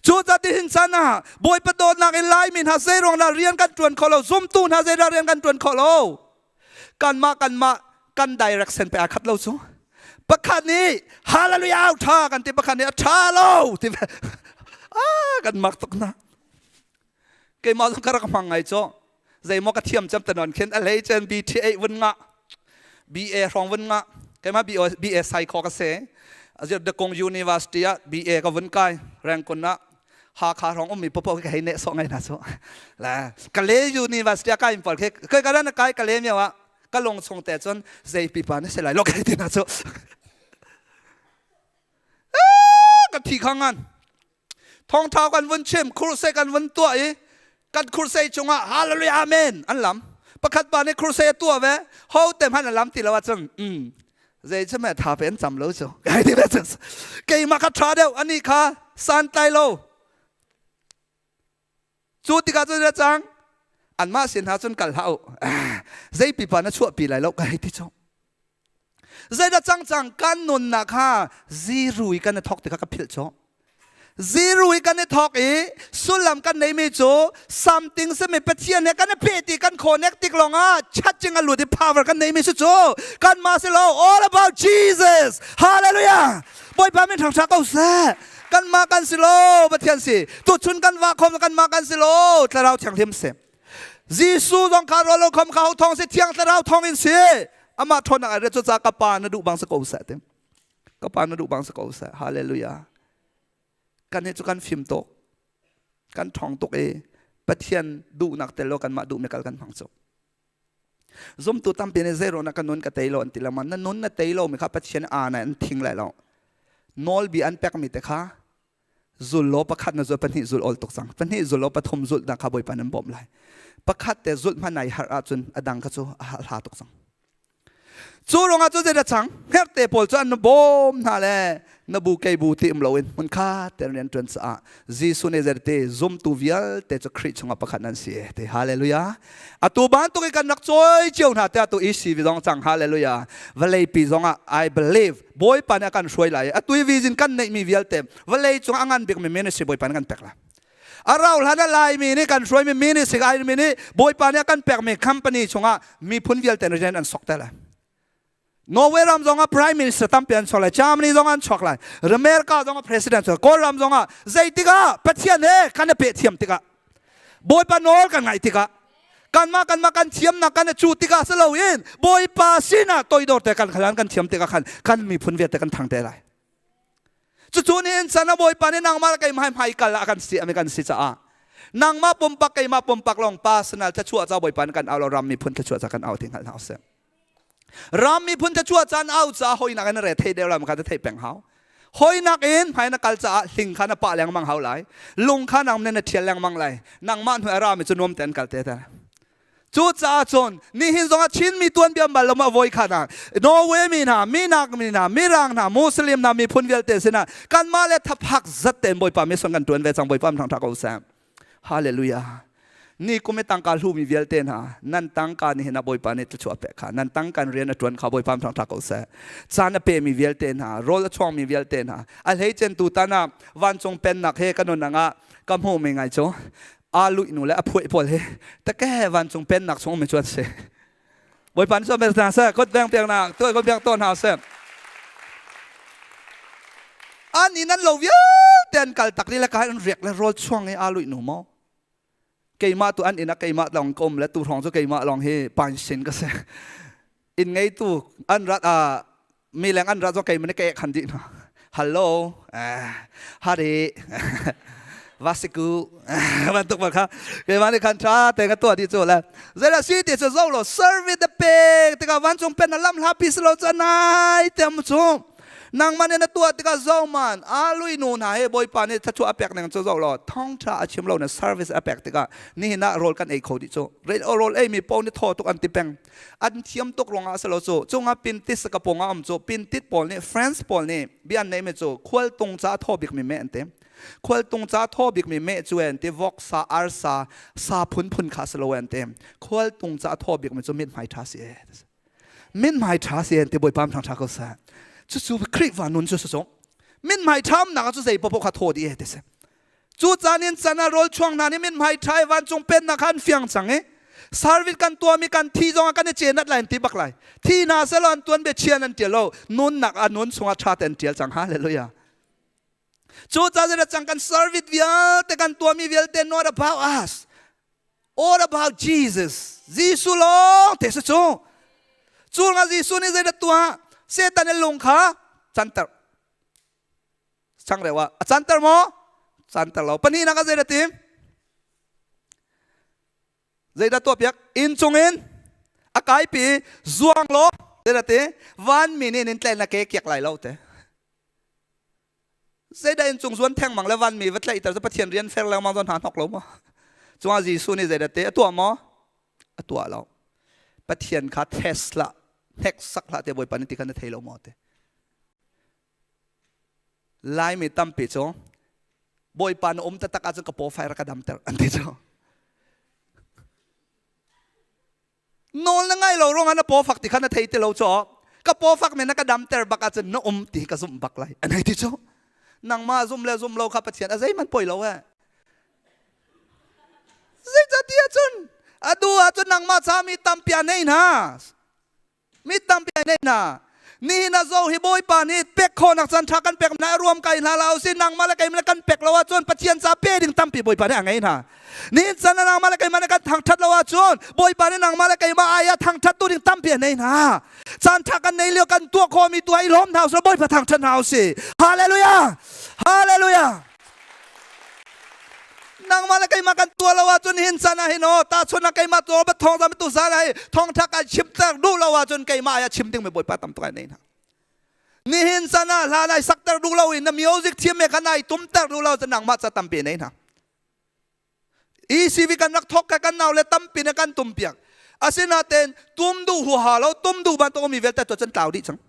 Cu catihin chan ah Bawipa dawtnak in Laimi hna zeiruang dah rian kan ṭuan kho lo, zumtu hna zeidah rian kan ṭuan kho lo? Kanmah kanmah kan direction pe aa khat lo cu. Pakhat nih hallelujah ṭha kan ti pakhat nih a ṭha lo ti ah kan mak tuk na. Keimah zong ka rak hmang ngai cu. Zeimaw ka thiam cem tanon khin a hlei cen BTA vun nga BA hrawng vun nga keimah BA psycho ka se azir Dakong University ah BA ka vun kai Rangoon ah Hakha hrawng ummi popo ka hei neh sawh ngai hna cu la Kale University ah kai pawl khi kai ka na kai Kale mio ah ka lung chung te cun zei pipa na si lai lo kai ti hna cu ka thi kha ngan thongthau kan vun chim crusade kan vun tuah i kan crusade cungah hallelujah amen an lam pakhat pa nih crusade a tuah ve ho te hmanh an lam ti lo ahcun zei cu meh tha pe an cam lo cu kai ti ve cu keimah kha tha deuh ani kha santlai lo cu tikah cun cang anmah sin hna cun kal hlah u zei pipa na chuah pi lai lo kai ti cu zeidah cang cang kan nunnak kha zero i kan i thawk ti kha ka philh cu Zero i kan i thawk i sullam kan neimi cu something simi Pathian he kan i peh ti kan connect tik lawngah charging a lut i power kan neimi si cu kanmah si lo all about Jesus hallelujah Bawipa min thangṭha ko seh kanmah kan si lo Pathian si tuchun kan vah khom kanmah kan si lo Thlarau Thianghlim si Jesuh zong kha rawl lo khom kha ho thawng si Thiang Thlarau thawng in si amah ṭhawnnak ai ret cu ca ka pa na duh bang si ko seh ti ka pa na duh bang si ko seh hallelujah kan hi cu kan fim tuk kan ṭhawng tuk i Pathian duhnak tel lo kanmah duhmi kal kan hmang cu zumtu tampi nih zei ruangah ka nun ka tei lo an ti lengmang na nun na tei lomi kha Pathian aa na an thing lai lo nawlbia an pekmi te kha zul law pakhat na zul pahnih zul ol tuk cang pahnih zul law pathum zulh na kha Bawipa nan bawmh lai pakhat te zulh hmanh ai harh ahcun a dang kha cu a hla tuk cang Cu ruangah cu zeidah cang? Hngerhte pawl cu an bawm hna le na bu kei bu ti um loin hmunkhat tein rian ṭuan caah Jesuh nih zeiti zumtu vialte cu Khrih chungah pakhat nan si ti hallelujah. Atu bantuk i kan rak cawi cio hna tiah tu ECV zong cang hallelujah. Vawleipi zongah I believe Bawipa nih a kan hruai lai. Atu i vision kan neihmi vialte vawlei cung a ngan bikmi ministry Bawipa nih kan pek lai. A rau hlan ah Laimi nih kan hruaimi ministry mi nih Bawipa nih a kan pekmi company chungah miphun vialte rian an sok te lai. Norway ram zongah prime minister tampi an chuak lai, Germany zong an chuak lai, America zongah president chuak, Kawlram zongah zeitik ah Pathian he kan i peh thiam tikah Bawipa nawl kan ngaih tikah kanmah kanmah kan thiamnak kan i cuh tikah si loin Bawipa sinah toidor te kan khalan kan thiam tikah khan kan miphun vialte kan thang te lai. Cucu nihin chan ah Bawipa nih nangmah le keimah hmai kal ah kan si ami kan si caah nangmah pumpak keimah pumpak lawng personal thluachuah ca Bawipa nih kan au lo ram miphun thluachuah ca kan au ti hngalh hna usih. Ram miphun thluachuah ca an au caah hawinak in re thei deuh lai kha thei peng hau. Hawinak in hmai na kal caah hling kha na pah lengmang hau lai. Lung kha nang na thial lengmang lai. Nangmah hnu a rami cu nuam tein kal te te. Cucaah cun nihin zongah Chinmi tuanbia bal lo ma voi khat ah Norway mi hna, Minak mi hna, Mirang hna, Muslim hna, miphun vialte sinah kanmah le thaphak zat tein Bawipa mission kan tuan ve cang Bawipa thangtha ko seh. Hallelujah. Ni kum i tangka hlumi vialte hna nan tangka nihin ah Bawipa nih thluachuah pek kha nan tangkan rian a tuan kha Bawipa thangtha ko seh. Caan a pemi vialte hna, rawl a chuangmi vialte hna, a hleicen tutan ah vancung pennak he ka nun ah ka hmuhmi ngai cu aa luih nu le a phuaih pawl hi take vancung pennak chung mi cu an si. Bawipa nih sawm hna seh, kut beng piak nak, tuai kut piak tawn hna seh. An in an lo vialte an kal tak le kai an riak le rawl chuang i aa luih nu maw? Keimah tu an inn ah keimah lawng ka um le tu hrawng cu keimah lawng hi pansin ka si. Inn ngeitu an rat ah mi leng an rat zong keimah nih ka ek han dih hna. Hello, hari, vasiku bantuk bal kha keimah nih khan tha te ka tuah dih cu le zeidah si ti cu zo lo service the pek tikah vancung pen na lam hla pi si lo cu nai te am cu Nangmah nih na tuah tikah zohman a lui nu hna he Bawipa nih thluachuah a pek ning cu zoh law thawngṭha a chim lo na service a pek tikah nihin ah rawl kan ei kho dih cu. Rawl ei mi paoh nih thaw tuk an ti peng. An thiam tuk ruangah a si lo cu. Cungah pintit ka pawng ah um cu. Pintit pawl nih France pawl nih bia an neih mi cu khualtung ca a thaw bik mi meh an ti. Khualtung ca thaw bik mi meh cu an ti voksa, arsa, sa phunphun kha si lo an ti. Khualtung ca a thaw bik mi cu mithmai ṭha si e. Mithmai ṭha si ti Bawipa thang ṭha ko seh. Cucu Khrihfa nun cu cu mithmai ṭha nak cu zei paoh kha thaw dih ti si. Cu caan in chan ah rawl chuang hna nih mithmai ṭha i vancung pennak kha an fiang cang i service kan tuahmi kan thi zong ah kan i cenat lai an ti bak lai. Thi hna selaw an tuan bia chian an ṭial lo. Nunnak a nun chungah ṭha te an ṭial cang. Hallelujah. Cu caan cang kan service vialte kan tuahmi vialte not about us. All about Jesus. Jesuh lawng te si cu. Cu nga Jesuh nih zeidah tuah? Satan in lung kha canter. Changreu ah a canter maw? Canter lo. Pahnihnak ah zeidah tim? Zeidah tuah piak? Inn cungin a kaipi zuang law zeidah ti? Vanmi nih nin tlaih na ke kiak lai lo te. Zeidah inn cung zuan thengmang le vanmi va tlaihter cu Pathian rian fer lengmang zawn hna hnok lo maw? Cungah Jesuh nih zeidah te a tuah maw? A tuah lo. Pathian kha test hlah, hneksak hlah te Bawipa nih ti kha na thei lo maw te. Laimi tampi cu Bawipa na um taktak ahcun ka paw fai rak ka damter an ti cu. Nawl na ngai lo ruangah na paw fak ti kha na thei ti lo caw ka paw fak men na ka damter bak ahcun na um ti ka zumh bak lai an hei ti cu. Nangmah zum le zum lo kha Pathian a zeihmanh poi lo eh. Zeicahtiah cun atu ahcun nangmah ca mi tampi a nei hna. Mi tampi ai nei hna. Nihin ah zo hi Bawipa nih pek khawhnak caan ṭha kan pek hna ruam kai hna la usih nangmah le keimah le kan pek lo ahcun Pathian ca pe ding tampi Bawipa nih a ngei hna. Nihin caan ah nangmah le keimah nih kan thangṭhat lo ahcun Bawipa nih nangmah le keimah ai ah thangṭhat tu ding tampi a nei hna. Caan ṭha kan nei lio kan tuah khawhmi tu ah i lawm hna usih Bawipa thangṭhat hna usih. Hallelujah! Hallelujah! Nangmah le keimah kan tuah lo ahcun hin chan ah hin aw tahchun ah keimah tu ba thawng zam tu zan ah thawngtha kai chimter duh lo ahcun keimah ai chim ding mi Bawipa tam tuk ai nei hna. Nihin chan ah hla nai sakter duh lo in na music thiam me kha nai tumter duh lo cun nangmah ca tampi nei hna. ECV kan rak thok ka kan nau le tampi na kan tum piak. Asinain tum duh huaha lo tum duh bantuk mi vialte to cun tlau dih cang.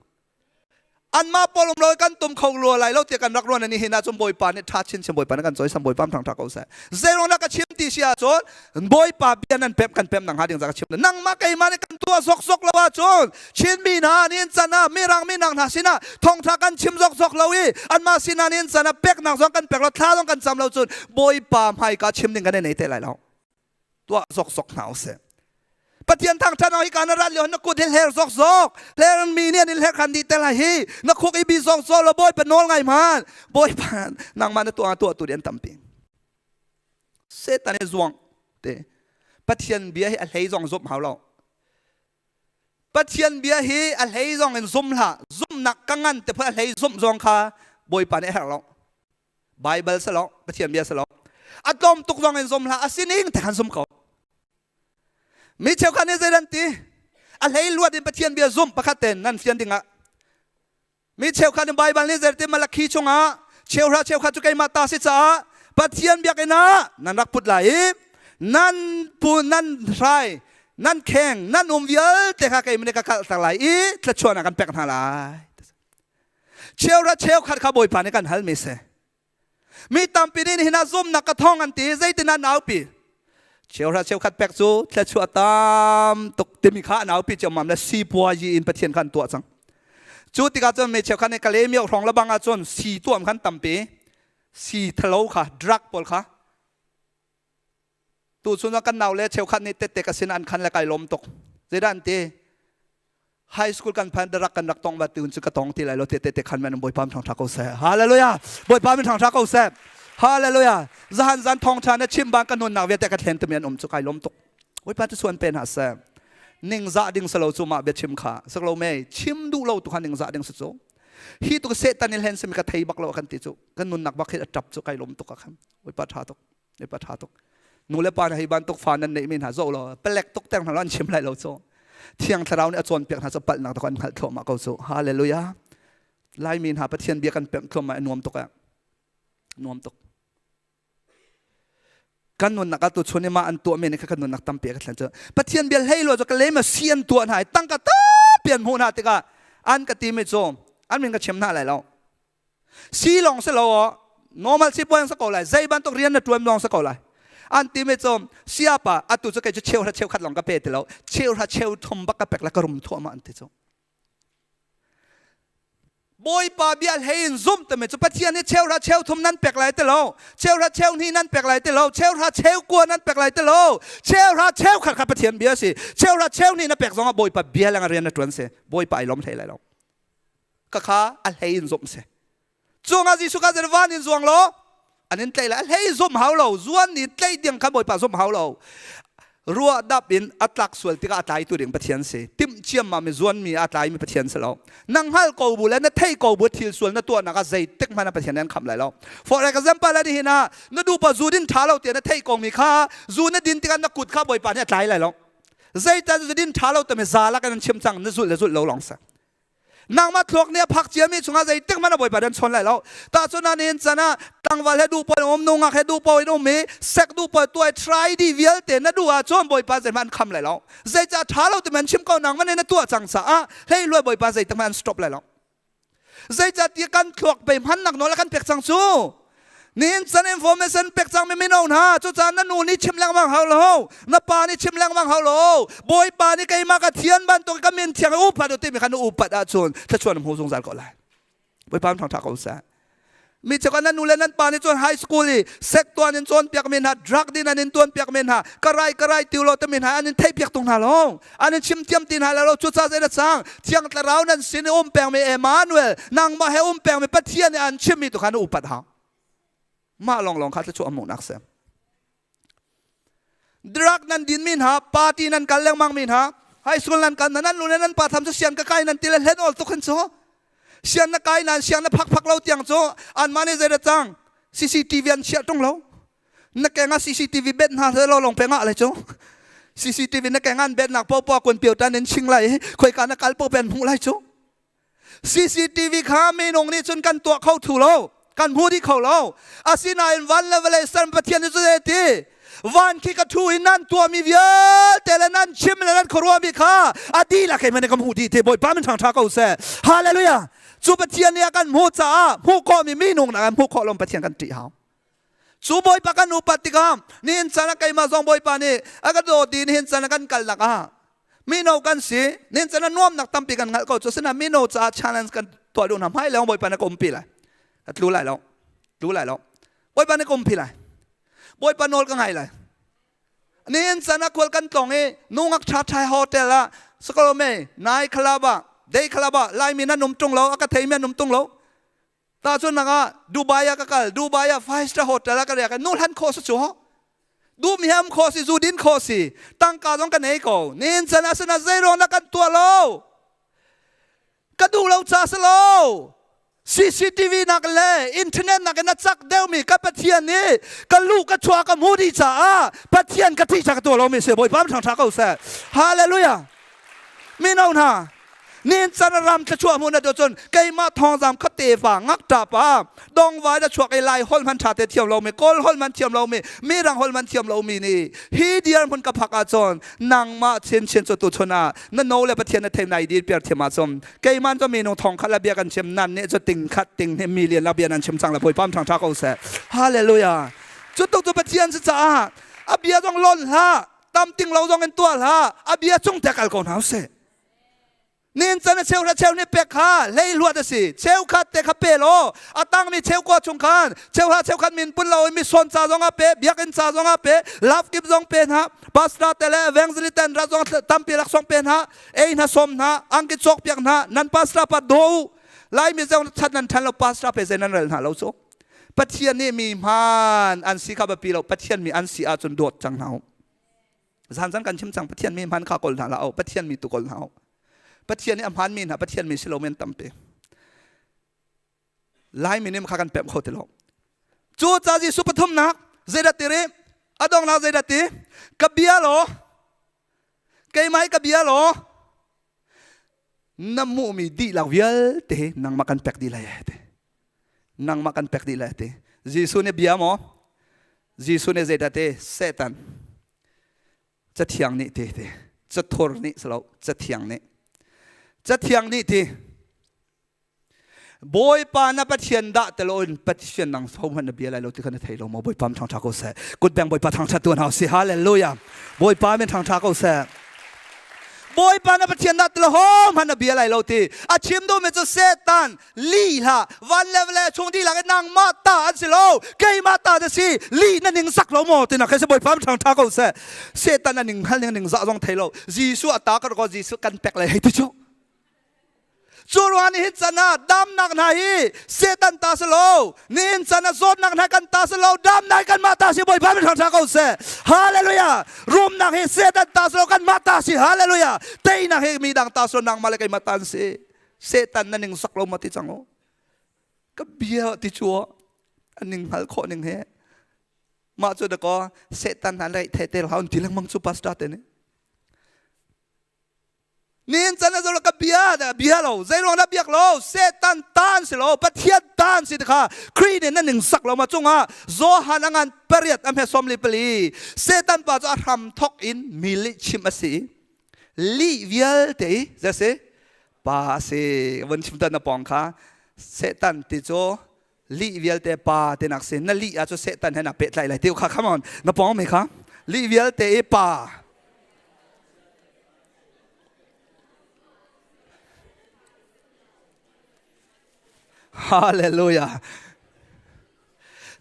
Anmah pawl um lo kan tum kho rua lai lo tiah kan rak ruan ni hin ahcun Bawipa nih ṭha chinchin Bawipa nih kan cawisam Bawipa thang ṭha ko seh. Zeiruang dah ka chim ti si ahcun Bawipa bia nan pem kan pem nang hnga ding za ka chim. Nangmah keimah nih kan tuah zokzok lo ahcun Chinmi hna nih can ah Mirang minang hna sinah thawngṭha kan chim zokzok lo i anmah sinah nih can ah peknak zong kan pek lo thla zong kan cam lo cun Bawipa hmaika chim ding kan nei te lai lo. Tuah zokzok hna usih. Pathian thangṭhat hi ka na rat lio na kut hi hler zokzok hler mi nih an in hler khan dih te lai hi na khuk i bi zokzok lo Bawipa nawl ngai hman Bawipa nangmah na tuah tuah tu an tampi Satan hi zuang te Pathian bia hi a hlei zong zumh hau lo Pathian bia hi a hlei zong in zum hlah zumhnak ka ngan te phun a hlei zumh zong kha Bawipa nih a herh lo Bible si lo Pathian bia si lo a tlawm tuk zong in zum hlah a sining te khan zum ko mi cheukhat nih zei an ti a hlei luat in Pathian bia zumh pakhat ten nan fian dingah mi cheukhat nih Bible nih zei ti Malakhi chungah cheuhra cheukhat cu keimah ta si caah Pathian biakinn ah nan rak put lai i nan pu nan hrai nan kheng nan um vialte kha keimah nih ka kalter lai i thluachuahnak kan pek hna lai Cheuhra cheukhat kha Bawipa nih kan halmi si. Mi tampi nih nihin ah zumnak ka thong an ti zeitin an aupi. Cheuhra cheukhat pek cu thluachuah tam tuk timi kha an aupi ciammam le sipuayi in Pathian kha an tuah cang. Cu tikah cun mi cheukhat nih Kalemiok hrawng le bang ah cun si tuam khan tampi si thalo kha drug pawl kha tu chun ah kan nau le cheukhat nih tette ka sin an khan le kai lawm tuk. Zeidah an ti? High school kan phan rak kan rak tong ba tu cu ka tong ti lai lo te te te khan man Bawipa thang tha ko seh. Hallelujah. Bawipa min thang tha ko seh. Hallelujah. Zahan zan thong tha na chim bang kan nun nak vialte ka thlen tumi an um cu kai lom tuk. Bawipa tu suan pen ha seh. Ning za ding salo cu mah bia chim kha sak lo me chim duh lo tu kha ning za ding su cu hi tu setan in hlen simi ka thei bak lo kan ti cu kan nun nak bak hi a tap cu kai lom tuk a khan Bawipa tha tuk. Pa ṭha tuk. Nu le pa na hei bantuk fa nan neih mi hna zoh law palek tuk teng hna lo an chim lai lo cu. Thiang Thlarau nih a cawnpiak hna cu palhnak tuk an hngalh thluahmah ko cu. Hallelujah. Laimi hna Pathian bia kan pemh thluahmah i nuam tuk eh. Nuam tuk. Kan nunnak ah tu chun i mah an tuah mi nih kha kan nunnak tampi a ka thlen cu. Pathian bia hlei lo cu ka lem si an tuah hna i tangka tampi an hmuh hna tikah an ka ti mi cu an min ka chim hna lai lo. Si lawng si lo aw normal si puan sa ko lai zei bantuk rian na tuan lawng sa ko lai an ti mi cu siapa atu cu kei cu cheu hra cheu khat lawng ka pe ti lo cheu hra cheu thum bak ka pek la ka rum thuah ma an ti cu Bawipa bia hlei in zum timi cu Pathian nih cheu hra cheu thum nan pek lai ti lo cheu hra cheu hnih nan pek lai ti lo cheu hra cheu kua nan pek lai ti lo cheu hra cheu khat kha Pathian bia si cheu hra cheu hnih na pek zong ah Bawipa bia leng rian na tuan si Bawipa ai lom hlei lai lo Khakha a hlei in zumh si. Cungah Jesuh kha van in zuang law an in tlaih lai. A hlei zumh hau lo. Zuan ni tlaih ding kha Bawipa zumh hau lo. Ruah dap in a tlak sual tikah a tlaitu ding Pathian si. Timh ciammam i zuanmi a tlaimi Pathian si lo. Nang hngal ko bu le na thei ko bu thil sual na tuahnak ah zeitik hmanh ah Pathian nih an khamh lai lo. For example, ani hin ah na dupa zu din ṭha lo tiah na theih ko mi kha zu na din tikah na kut kha Bawipa nih a tlai lai lo. Zeitan zu din ṭha lo timi za lak in an chim cang na zulh le zulh lo lawng si. Nangmah thluak nih a phak ciami chungah zeitik hmanh a Bawipa dan chawn lai lo. Tahchun ah nihin can ah tlangval he duh paoh in um, nungak he duh paoh in um i sek duh paoh tuah i try dih vialte na duh ahcun Bawipa zeihmanh an kham lai lo. Zeicah ṭha lo timi an chim ko nangmah nih na tuah cang caah hleihluai Bawipa zeitik hmanh an stop lai lo. Zeicahtiah kan thluak pei hmannak nawl a kan pek cang cu. Nihin chan information pek cangmi mino hna cucaah na nu nih chim lengmang hau lo na pa nih chim lengmang hau lo Bawipa nih keimah ka thian bantuk ka min thiang upat u timi kha na upat ahcun thluachuah na hmu zungzal ko lai. Bawipa thangṭha ko seh. Mi cheukhat nan nu le nan pa nih cun high school i sek tuan in cawnpiak mi hna drug din an in tuanpiak mi hna karai karai tiu lo timi hna an in theihpiak tung hna lo an in chim thiam ti hna lo cucaah zei na cang Thiang Thlarau nan sin i um pengmi Emmanuel, nangmah he um pengmi Pathian nih an chimmi tu kha na upat hau. Mah lawnglawng kha thluachuah hmuhnak si. Drug nan din mi hna, party nan kal lengmang mi hna, high school nan kal nan lu nan pa tham cu sian ka kai nan ti le hlen ol tuk hin cu. Sian na kai nan siang na phak phak lo tiang cu an mah nih zei da cang CCTV an chiah tung lo. Na keng ah CCTV bet hna seh law lawng peng ah lai cu. CCTV na keng an bet nak popo kun pio tan in ching lai khoi ka na kal po pen hmuh lai cu. CCTV kha minung nih cun kan tuah kho thu lo kan hmu dih kho lo asinain van le vawlei ser Pathian nih cu ti van khi ka thu in nan tuahmi vialte le nan chim le nan khuaruahmi kha a dihlak kei man ka hmuh dih te Bawipa min ṭhangṭha ko seh hallelujah cu Pathian nih a kan hmuh caah hmuh khawhmi minung nak an hmuh khawh lo Pathian kan ṭih hau Cu Bawipa kan upat tikah nihin caan ah keimah zong Bawipa nih a ka dawt i nihin caan ah kan kalnak ah mino kan si nihin caan ah nuamnak tampi kan hngalh ko cu asinain mino caah challenge kan tuah duh hna hmai leng Bawipa nih ka umpi lai ka tlu lai lo tlu lai lo Bawipa nih ka umpi lai Bawipa nawl ka ngai lai nihin caan ah khual kan tlong i nungak ṭha ṭha hotel ah sakalome nai club ah day club ah Laimi nan um ṭung lo a ka theimi an um ṭung lo Tahchunhnak ah Dubai ah ka kal. Dubai ah five star hotel ah ka riak. Nu hlan kho si cu. Dum hiam kho si, zu din kho si. Tangka zong ka nei ko. Nin chan ah sana zeiruang dah kan tuah lo. Ka duh lo ca si lo. CCTV nak le internet nak in a cak deuhmi ka Pathian nih ka lu ka chuah ka hmu dih caah Pathian ka thih ca ka tuah lomi si Bawipa ṭhangṭha ko seh. Hallelujah. Mino hna, nin can ram thluachuah hmu na duh cun keimah thawngzam kha tefa ngakṭa pa dongvai na chuak i lai holh hman ṭha te thiam lomi kawl holh hman thiam lomi mirang holh hman thiam lomi nih hi dirhmun ka phak ahcun nangmah chinchin cu tuchun ah na no le Pathian na thei nai dir piar thiam ahcun keimah cu minung thong khat la bia kan chim nan nih cu ting khat ting hnih million la bia nan chim cang la Bawipa ṭhang ṭha ko seh hallelujah cu tuk cu Pathian si caah a bia zong lon hlah tam ting lo zong in tuah hlah a bia cung te kal ko hna usih. Nin can a cheu hra cheu nih pek kha hleihluat a si. Cheukhat te kha pe law a tangmi cheukua chung khan cheuhra cheukhat min pun lo in mison ca zong ah pe, biakinn ca zong ah pe, love gift zong pe hna, pastor te le evangelist ten ra zong tampi laksawng pe hna, ei hna sawm hna, angki cawk piak hna, nan pastor pa daw u. Laimi zong that nan than lo pastor pe zei nan rel hna lo cu. Pathian nih mi hmaan an si kha biapi lo, Pathian mi an si ahcun dawt cang hna u. Zan zan kan chim cang Pathian mi hman kha kawl hna la o Pathian mi tu kawl hna o Pathian nih a hmaan mi hna Pathian mi si lo men tampi Lai mi nih kha kan pem kho ti lo cu ca Jesuh pathumnak zeidah ti ri a donghnak zeidah ti ka bia law keimah hi ka bia law na hmuhmi dihlak vialte hi nangmah kan pek dih lai ti nangmah kan pek dih lai ti Jesuh nih bia maw Jesuh nih zeidah ti Satan cathiang nih ti ti cathur nih silo cathiang nih cathiang nih ti Bawipa na Pathian dah teloin Pathian nang so hmanh na bia lai lo ti kha na thei lo maw Bawipa min thangṭha ko seh kut beng Bawipa thangṭhat tuan hau si hallelujah Bawipa min thangṭha ko seh Bawipa na Pathian dah telo ho hmanh na bia lai lo ti a chim duhmi cu Satan li hlah van le vale chung dihlak in nangmah ta an si lo keimah ta na si li na ning sak lo maw tinak khi si Bawipa min thangṭha ko seh Satan a ning hal ning ning zah zong thei lo Jesuh a ta ka ko Jesuh kan pek lai hei ti cu Cu ruang nihin can ah damnak hna hi Satan ta si lo nihin can ah zawtnak hna kan ta si lo damnak hi kanmah ta si Bawipa min thangṭha ko seh Hallelujah rumnak hi Satan ta si lo kanmah ta si Hallelujah teinak hi mi dang ta si lo nangmah le keimah ta an si Satan na ning sak lo ma ti cang u ka bia ti cu a ning hngal khawh ning he mah cu dakaw Satan hna lei the te hau ti lengmang cu pastor te nih Nin can a ka bia dah bia lo zeiruang dah biak lo Satan tan si lo Pathian tan si kha Khrih nih na ning sak lo ma cungah Johan a ngan pariat a hme som li pali Satan pa cu a hram thok in mi lih chim a si lih vialte i zei si pa a si von chim tan na pong kha Satan ti cu lih vialte pa ti nak si na lih ah cu Satan he na pehtlaih lai ti kha come on na pong mi kha lih vialte i pa Hallelujah.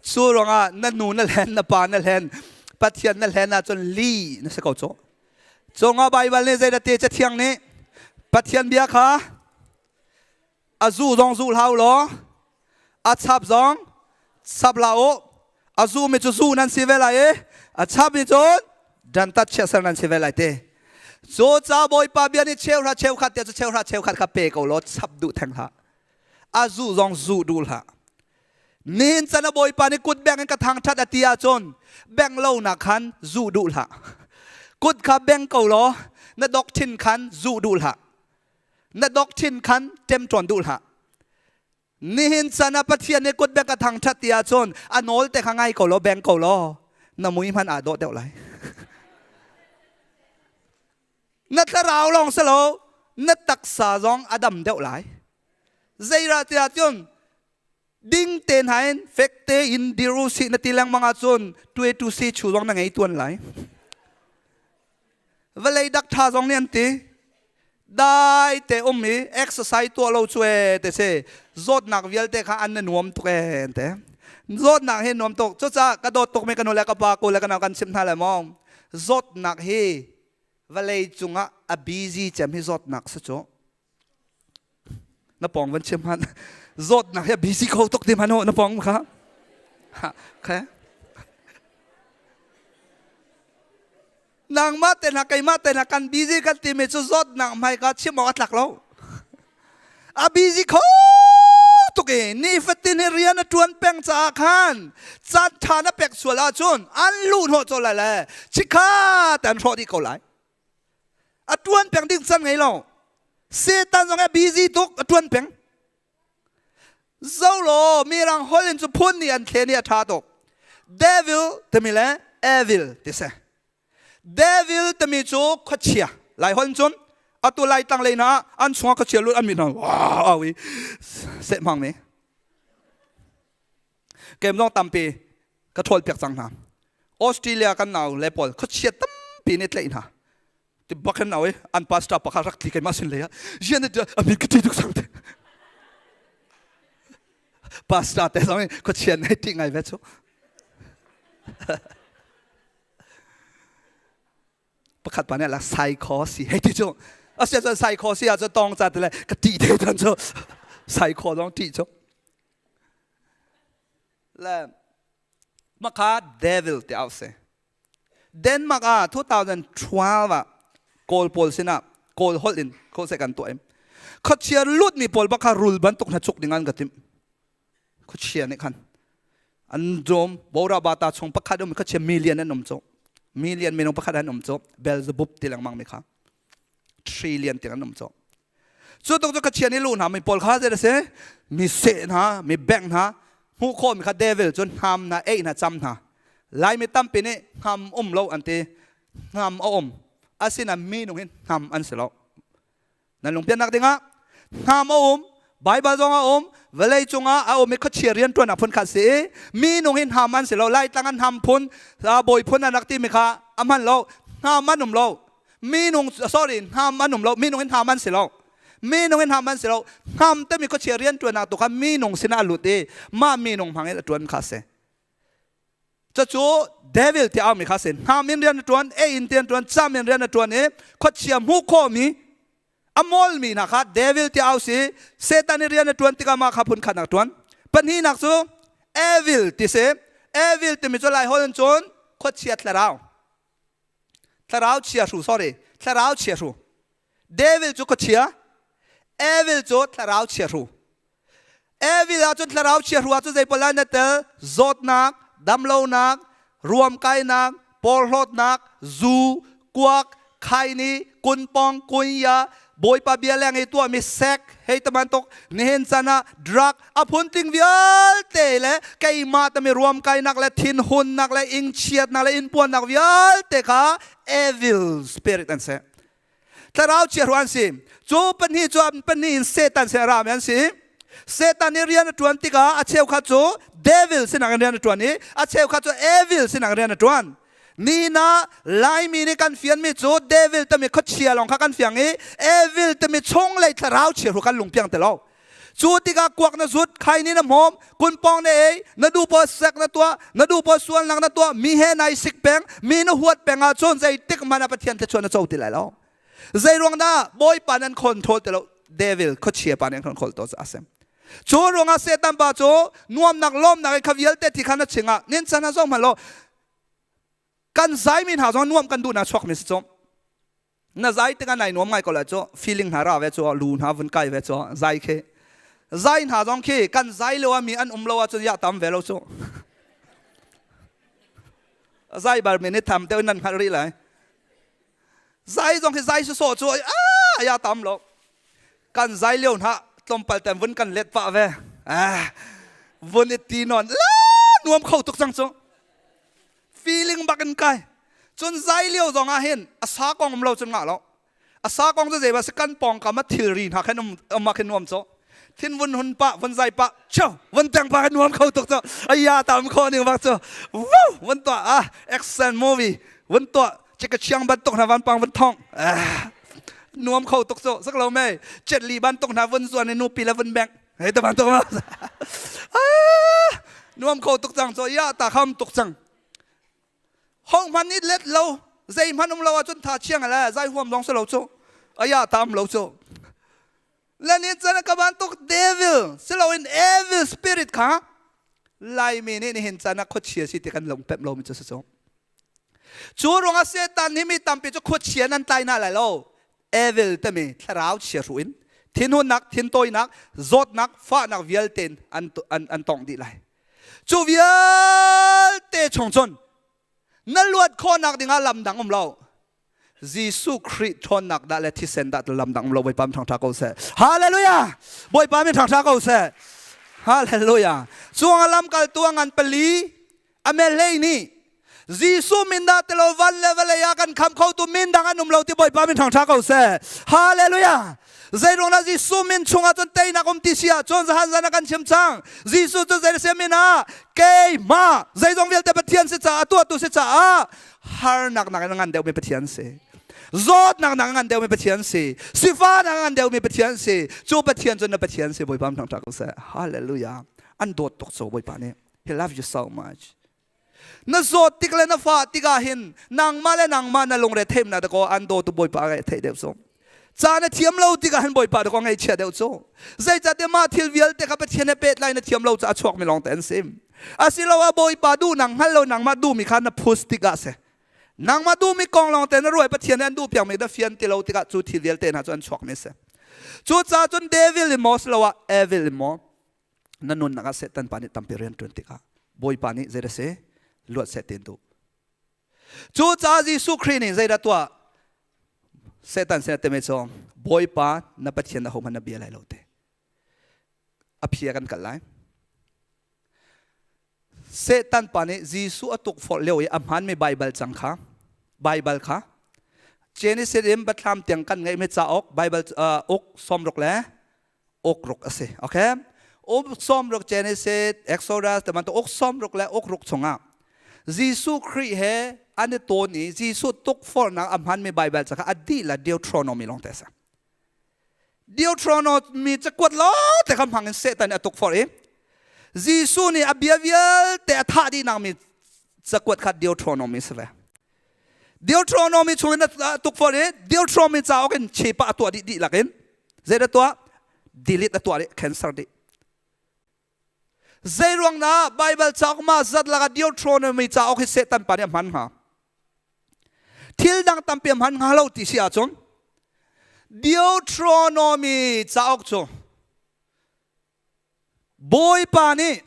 Cu ruangah na nu na hlen, na pa na hlen, Pathian na hlen ahcun li na si ko cu. Cungah Baibal nih zeidah te Cathiang nih Pathian bia kha a zu zong zu hlah u law a chap zong chap hlah u a zu mi cu zu nan si ve lai i a chap mi cun dantat chiatser nan si ve lai ti cu ca bawipa bia nih cheuhra cheukhat te cu cheuhra cheukhat kha pe ko law chap duh theng hlah a zu zong zu duh hlah nihin can a bawipa nih kut beng in ka thangṭhat a ti ahcun beng lo nak khan zu duh hlah kut kha beng ko law na dok thin khan zu duh hlah na doctrine khan ṭemṭawn duh hlah nihin chan ah Pathian nih kut bek a thangṭhat ti ahcun a nawl te kha ngai ko law beng ko law na mui hmanh aa dawh deuh lai na thlarau lawng si lo na taksa zong a dam deuh lai zeirah tiah cun ding te hna in fek tein dir u sih na ti lengmang ahcun tuai tu si chu zong na ngei tuan lai Vawlei dak ṭha zong nih an ti. Dai te um i exercise tuah lo cu e te si. Zawtnak vialte kha an na nuam tuk e te. Zawtnak hi nuam tuk. Cucaah ka dawt tukmi ka nu le ka pa ku le ka nau kan chimh hna le maw. Zawtnak hi vawlei cungah a busy cem hi zawtnak si cu. Na pawng van chim hmanh. Zawtnak hi a busy kho tuk ti hmanh na pawng kha. Ha, kha. Nangmah te hna keimah te hna kan busy kan timi cu zawtnak hmai ka chim awk a tlak lo. A busy kho tuk i nifatin hi rian a ṭuan peng caah khan caan ṭha na pek sual ahcun an luh hnawh colh lai le chikkhat an hrawh dih ko lai. A ṭuan peng ding can ngei lo. Satan zong a busy tuk a ṭuan peng. Zo law mirang holh in cu phun nih an thlen i a ṭha tuk. Devil timi le evil ti si. Devil timi cu khuachia. Lai holh in cun atu lai tang lei hna an chungah khuachia lut an mi hna wow i seh hmang mi. Kem zong tampi ka ṭhawl piak cang hna. Australia kan nau le pawl khuachia tampi nih tlaih hna. Ti bak hin au an pastor pakhat rak tli keimah sin lei ah zian a mit ka ṭih tuk sang te. Pastor te zong khuachia nei ṭih ngai ve cu. Pakhat pa nih la psycho si hei ti cu. Asia cun psycho si ahcun tong ca te le ka ṭih te cun cu psycho zong ṭih cu. Le Maka devil ti au si. Denmark ah 2012 ah Kawl pawl sinah Kawl holh in kho se kan tuah im. Khuachia lutmi pawl bak kha rul bantuk hna cuk ding an ka timh. Khuachia nih khan an dawm bora bata chung pakhat um khuachia million an um cu. Million minung pakhat an um cu. Beelzebub ti lengmang mi kha. Trillion tiang an um cu. Cu tuk cu khuachia nih lu hna mi pawl kha zei a si? Mi seh hna, mi bengh hna, hmuh khawhmi kha devil cun hnam hna, ei hna, cam hna. Laimi tampi nih hnam um lo an ti. Hnam a um. Asinain minung hin hnam an si lo. Nan lungpiannak dingah hnam a um, Baibal zong a um, vawlei cungah a um i khuachia rianṭuannak phun khat si i minung hi hnam an si lo. Laitlang an hnam phun, bawi phun an rak timi kha a hman lo. Hnam an um lo. Minung sorry hnam an um lo. Minung in hnam an si lo. Minung in hnam an si lo. Hnam timi khuachia rianṭuannak tu kha minung sinah a lut i mah minung hmang in a ṭuan kha a si. Cucu devil ti aumi kha si. Hnam in rian a ṭuan, ei in rian ṭuan, cam in rian a ṭuan i khuachia hmuh khawhmi a mawlmi hna kha devil ti au si. Satan i rian a ṭuan tikah mah kha phun khat nak ṭuan. Pahnihnak cu evil ti si. Evil timi cu Laiholh in cun khuachia thlarau. Thlarau chiahru, sorry, thlarau chiahru. Devil cu khuachia, evil cu thlarau chiahru. Evil ahcun thlarau chiahru ahcun zei pawl na tel? Zawtnak, damlonak, ruamkainak, porhlawtnak, zu, kuak, khaini, kunpong, kunya, Bawipa bia leng i tuahmi sek hei te bantuk nihin chan ah drug a phuntling vialte le keimah tami ruamkainak le thinhunnak le ingchiatnak le inpuannak vialte kha evil spirit an si. Thlarau chiahru an si. Cu pahnih cu an pahnih in Satan sin a rami an si. Satan nih rian a ṭuan tikah a cheukhat cu devil sinak in rian a ṭuan i a cheukhat cu evil sinak in rian a ṭuan. Nihin ah Laimi nih kan fianmi cu devil timi khuachia lawng kha kan fiang i evil timi chunglei thlarau chiahru kan lungpiang ti lo. Cu tikah kuak na zut, khaini na hmawm, kunpawng na ei, na duh paoh sek na tuah, na duh paoh sualnak na tuah, mi he nai sik peng, mi na huat peng ahcun zeitik hmanh ah Pathian thluachuah na co ti lai lo. Zei ruang dah Bawipa nan control ti lo, devil khuachia pa nih an control to a si. Cu ruangah Satan pa cu nuamnak lawmnak i kha vialte thi kha na chingah nin chan ah zong hmanh law kan zaimi hna zong nuam kan duhnak chuakmi si cu. Na zai tikah nai nuam ngai ko lai cu feeling hna ra ve cu lu hna vun kai ve cu zai khi zai hna zong khi kan zai lo ah mi an um lo ahcun ya tam ve lo cu zai bar mi nih tham te nan hngalh rih lai zai zong khi zai sawsawh cu a ya tam lo kan zai lio hna tlawmpal ten vun kan let pah ve ah vun i ti non la nuam kho tuk cang cu feeling bak in kai cun zai lio zong ah hin a sa kong um lo cun ngah lo a sa kong cu zei ba si kan pawng kam a thilri hna khan um um ah khin nuam cho thin vun hun pa vun zai pa cheu vun teng pa khan nuam kho tuk cho aya tam kho ning bak chu woo vun to a action movie vun to chika chiang ban tuk hna van pang vun thong nuam kho tuk cho sak lo mei chet li ban tuk hna vun zuan i nu pi la vun beng hei ta ban tuk ma nuam kho tuk cang cho ya ta kham tuk cang hong hman i let lo zei hman um lo ahcun tha chiang le zai huam zong si lo cu aya tam lo cu le ni chan ka bantuk devil siloin evil spirit kha laimi nih nihin chan ah khuachia si ti kan lung pemh lo mi cu si cu cu ruangah Satan nih mi tampi cu khuachia nan tlai hna lai lo evil timi thlarau chia hru in thinhunnak thintawinak zawtnak fahnak vialte an an an tong dih lai Cu vialte chung cun na luat khawhnak dingah lam dang um lo. Jesuh Khrih ṭhawnnak dah le thisen dah lam dang um lo Bawipa min thangṭha ko seh. Hallelujah! Bawipa min thangṭha ko seh. Hallelujah! Cuang lamkaltu a ngan pali a melhlei nih Jesuh min dah tilo van le vawlei ah kan kham khotu min dang an um lo ti Bawipa min thangṭha ko seh. Hallelujah! Zeiruang dah Jesuh min chungah cun teinak um ti si ahcun zahan zan ah kan chim cang. Jesuh cu zei si min ah keimah zeizong vialte Pathian si caah tuahtu si caah harnak nakin a ngan deuhmi Pathian si. Zawtnak nak ngan deuhmi Pathian si. Sifa nak ngan deuhmi Pathian si. Cu Pathian cu na Pathian si Bawipa thangṭhat ko seh. Hallelujah. An dawt tuk so Bawipa nih. He loves you so much. Na zawt tik le na fah tikah hin nangmah le nangmah na lungre theimnak dakaw an dawtu Bawipa a theih deuh cu. Ca na thiam lo tikah hin Bawipa dakaw ngaihchia deuh cu. Zeicahtiah mah thil vialte kha Pathian he pehtlai na thiam lo caah a chuakmi lawng te an si. Asiloah Bawipa duhnak hngal lo nangmah duhmi kha na phus tikah si. Nangmah duhmi kong lawng te na ruai Pathian nih an duh piakmi na fian ti lo tikah cu thil vialte hna cu an chuakmi a si. Cucaah cun devil in maw siloah evil in maw na nunnak ah Satan pa nih tampi rian ṭuan tikah Bawipa nih zeidah si luat seh ti an duh. Cucaah Jesuh Khrih nih zeidah tuah Satan sin a timi cu Bawipa na Pathian ahohmanh na bia lai lo te. A phia kan kal lai. Satan pa nih Jesuh a tukforh lio i a hmaanmi Baibal cang kha Baibal kha Genesis in Biathlam tiang kan ngeihmi cauk Baibal uk sawmruk le ukruk a si. Okay? Uk sawmruk Genesis, Exodus te bantuk uk sawmruk le ukruk chungah Jesuh Khrih he an i tawn i Jesuh tukforhnak a hmanmi Baibal ca kha a dihlak Deuteronomy lawng te a si. Deuteronomy cakuat lawng te kha hmang in Satan nih a tukforh i Jesuh nih a bia vialte a thah dihnak mi cakuat kha Deuteronomy si ve. Deuteronomy chung in a tukforh i Deuteronomy cauk in chepa a tuah dih dihlak in zeidah tuah? Delete a tuah dih, cancer dih. Zei ruang dah Baibal cauk ma zat laka Deuteronomy cauk hi Satan pa nih a hman hnga? Thil dang tampi a hman hnga lo ti si ahcun Deuteronomy cauk cu Bawipa nih